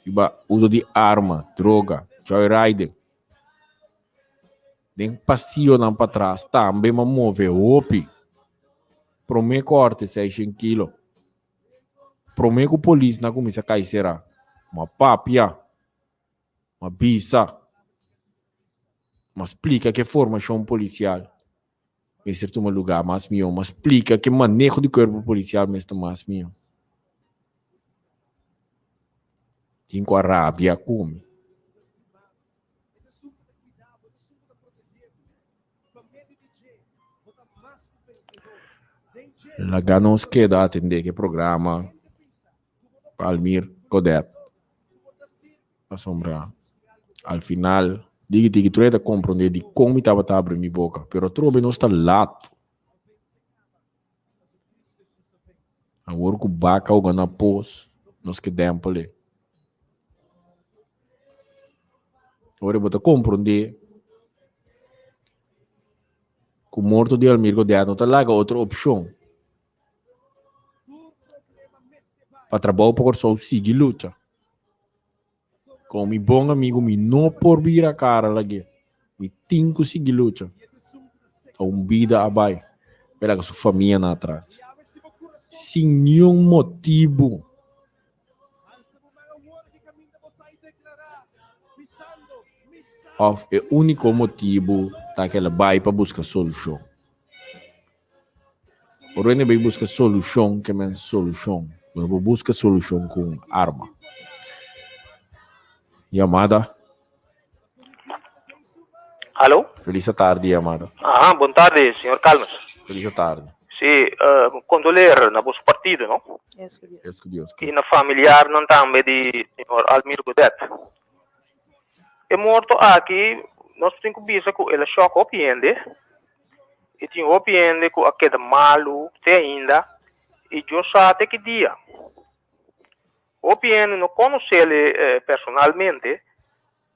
riba uso di arma, droga, joyriding. Den pasionan patras tambe m'a move hopi. Promé kòrte seishen kilo. Promé ku polisnan a kuminsá kai será, m'a papia, m'a bisa, m'a splika ku e formashon polisial mester tuma lugá mas mihó, m'a splika ku e maneho di kuerpo polisial mester ta mas mihó. Tin ku a rabia ku mi. Laga nos keda atendé ku e programa pa Almir Godett. Pasobra al final diki tiki tur e ta komprondé dikon mi tabata abri mi boka, pero atrobe nos ta lat. Awor ku baka hoga na pos, nos ke dèmpel e. Ora bo ta komprondé ku morto di Almir Godea no ta laga otro opshon pa trabou pa Kòrsou sigui lucha. Komo mi bon amigu mi no por bira kara lag'é. Mi tin ku sigui lucha. Ta un bida a bai. Mi a laga su famianan atras. Sin niun motibu. Òf e úniko motibu ta ku el a bai pa buska solushon. Ora hende bai buska solushon ke men solushon. Bo no por buska solushon ku un arma. Yamada. Alo. Felis atardi yamada. Aha, bon tardi señor Calmes. Felis atardi. Si, kondoleer na boso partido no. Es ku Dios ke. I na familiarnan tambe di señor Almir Godet. E morto aki nos tin ku bisa ku el a shòk hopi hende. I tin hopi hende ku a keda malu te ainda i Dios sa te ki dia. Hopi hende no konos'el personalmente,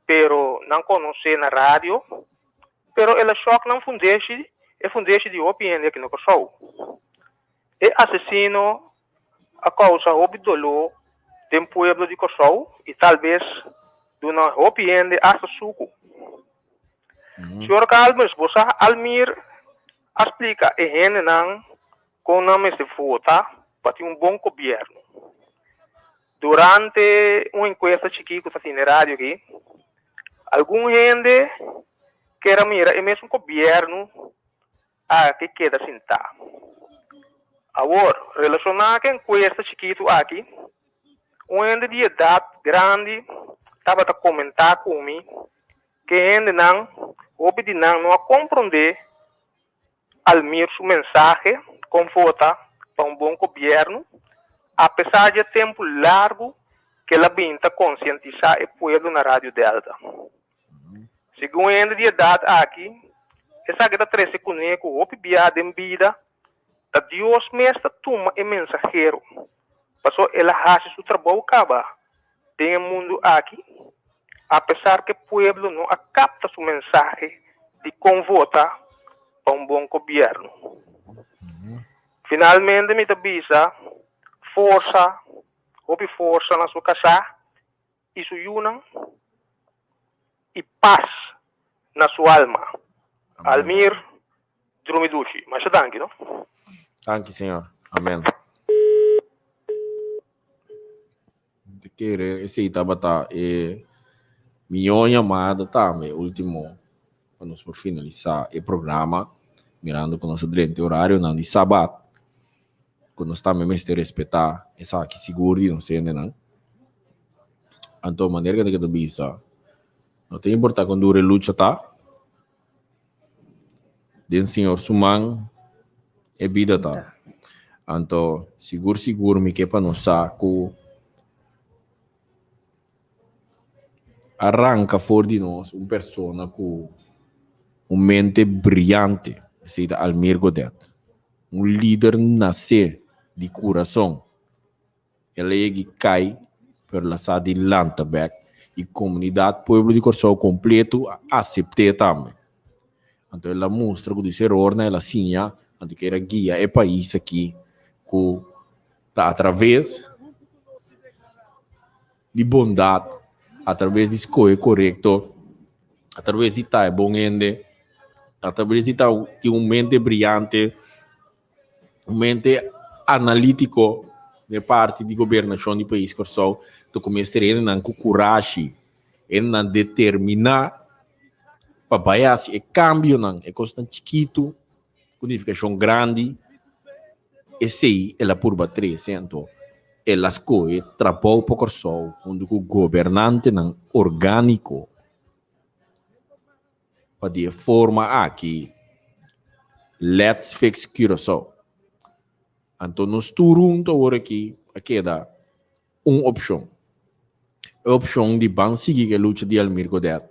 pero nan konos'é na radio, pero el a shòk nan fundeshi, e fundeshi di hopi hende aki na Kòrsou. E asesino a kousa hopi doló den pueblo di Kòrsou i talbes duna hopi hende asta suku. Señor Calmes, bo sa Almir a splika e hendenan kon nan mester vota pa tin un bon gobièrnu. Durante un enkuesta chikí ku ta tin den radio aki, algun hende ker a mira e mesun gobièrnu aki keda sintá. Awor, relashoná ku e enkuesta chikitu aki, un hende di edat grandi tabata komentá ku mi ku e hendenan, hopi di nan no a komprondé Almir su mensahe kon vota pa un bon gobièrnu, apesar di e tempu largu ku el a bin ta konsientisá e pueblo na Radio Delta. Segun e hende di edat aki, esaki ta trese kuné ku hopi bia den bida ta Dios mes ta tuma e mensahero, pasobra el a hasi su trabou kaba den e mundu aki, apesar ku e pueblo no a kapta su mensahe di kon vota pa un bon gobièrnu. Finalmente mi ta bisa forsa, hopi forsa na su kasá i su yunan i pas na su alma. Almir drumi dushi. Masha danki no. Danki señor. Amen. Te kere esei tabata e mihó yamada tambe ultimo pa nos por finalisa e programa mirando ku nos a drenta e horarionan di sabat ku nos tambe mester respetá esaki sigur di nos hendenan. Anto manera ku ta bisa no ta importá kon duru e lucha ta den Señor su man e bida ta. Anto sigur sigur mi ke pa nos sa ku a ranka for di nos un persona ku un mente briante, esei ta Almir Godet, un lider nasé di kurason. El a yega i kai, pero el a sa di lanta bek i komunidat, pueblo di Kòrsou kompleto a asept'é tambe. Anto el a mustra ku di su erornan el a siña, anto kier a guia e pais aki ku ta atraves di bondat, atraves di skohe korekto, atraves di ta e bon hende, atraves di ta tin un mente briante, un mente analítiko den parti di gobernashon di pais Kòrsou, ta ku mester hendenan ku kurashi, hendenan determiná pa bai hasi e kambionan, e kosnan chikitu ku nifikashon grandi. Esei el a purba trese anto el a skohe trabou pa Kòrsou huntu ku gobernantenan orgániko pa di e forma aki Let's Fix Curaçao. Anto nos tur huntu awor aki a keda un opshon. E opshon di ban sigui ku e lucha di Almir Godet,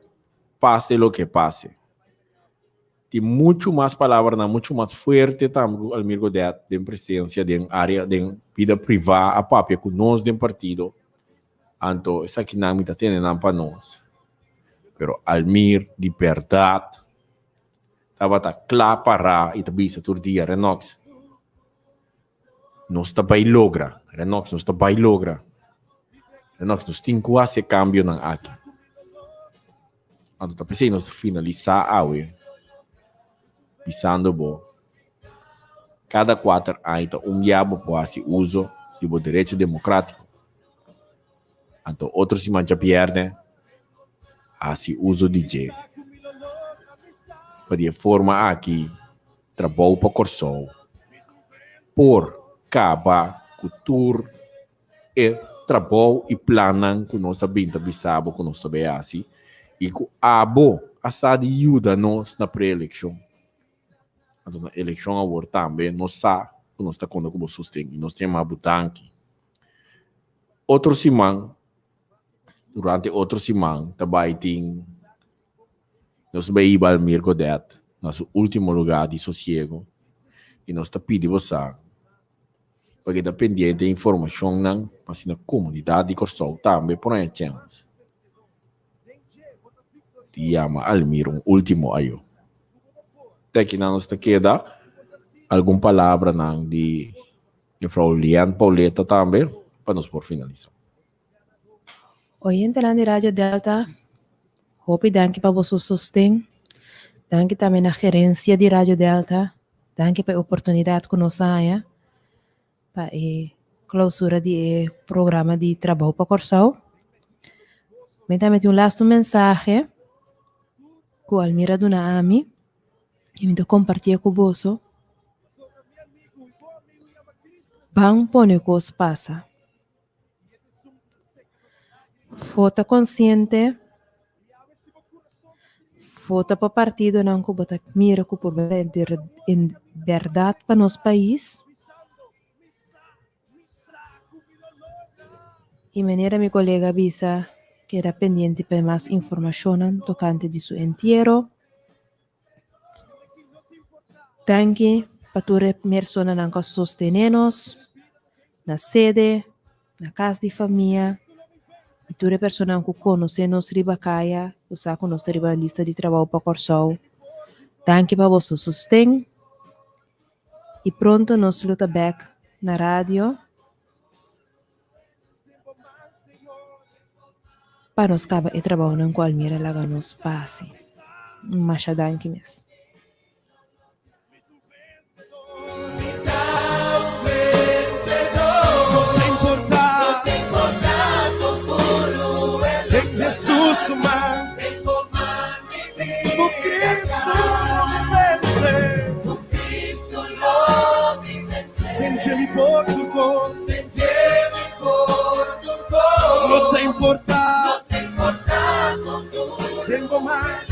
pase loke pase. Tin muchu mas palabranan muchu mas fuerte tambe ku Almir Godet den presensia den área den bida privá a papia ku nos den partido. Anto esakinan mi ta tene nan pa nos. Pero Almir di bèrdat tabata kla pará i ta bisa tur dia, Renox, nos ta bai logra, Renox, nos ta bai logra. Renox, nos tin ku hasi e kambionan aki. Anto ta p'esei nos ta finalisá awe bisando bo, kada kuater aña ta un bia bo por hasi uso di bo derecho demokratiko. Anto otro siman djabièrnè hasi uso di dje. Pa di e forma aki Trabou pa Kòrsou por kaba ku tur e trabou i plannan ku nos a bin ta bisa bo ku nos ta bay hasi i ku abo a sa di yuda nos na pre-elekshon. Anto na elekshon awor tambe nos sa ku nos ta konta ku bo sosten i nos ta yama bo danki. Otro siman, durante otro siman ta bay tin nos ta bay hiba Almir Godet na su ultimo lugar di sosiego i nos ta pidi bo sa pa keda pendiente e informashonnan pa asina komunidat di Kòrsou tambe por haña chèns di yama Almir un último ayo. Te akinan nos ta keda algun palabranan di mefrou Lian Pauletta tambe pa nos por finalisá. Oyentenan di Radio Delta, hopi danki pa boso sosten. Danki tambe na gerencia di Radio Delta. Danki pa e oportunidad cu nos a haña pa e clausura di e programa di Trabou pa Kòrsou. Mi tambe tin un lastu mensahe cu Almira a duna ami y mi ta compartié cu boso. Ban pone cos pasa. Vota konsiente, vota pa partidonan ku bo ta mira ku por en bèrdat pa nos pais. I manera mi kolega a bisa, keda pendiente pa e mas informashonnan tokante di su entiero. Danki pa tur e personanan ku a sostené nos na sede, na kas di famia i tur e personanan ku konosé nos riba kaya ku sa ku nos ta riba lista di trabou pa Kòrsou. Danki pa boso sosten i pronto nos lo ta bèk na radio. Pa nos kaba e trabounan ku Almira laga nos pasi. Masha danki mes. No ta importa. Tengo mas.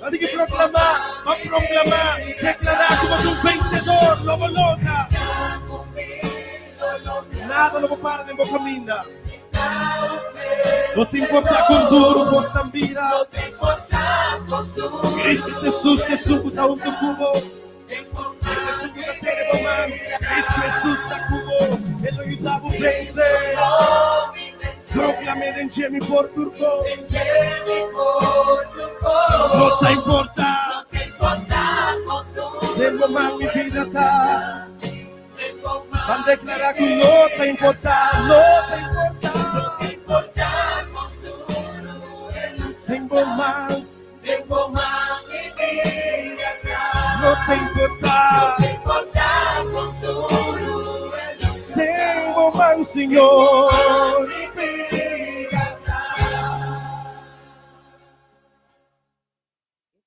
Así que proclama, va a proclamar, declarar como un vencedor, lo bo logra. Nada lo bo para den bo caminda. No te importa con duro vos tan bira. Cristo Jesús te sucuta un tu cubo. Jesus ta ku bo, E lo yuda bo vense. Proklam'é den dje mi por tur kos. No ta importá. Den bo man mi bida ta. Ban deklará ku no ta importá, no ta importá. Den bo man. No ta importá. Den bo man, Señor.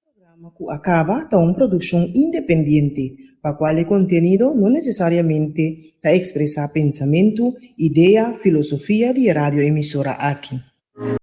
Programa ku a kaba ta un produkshon independiente, pa kual e kontenido no nesesariamente ta ekspresá pensamentu, idea, filosofia di e radioemisora aki.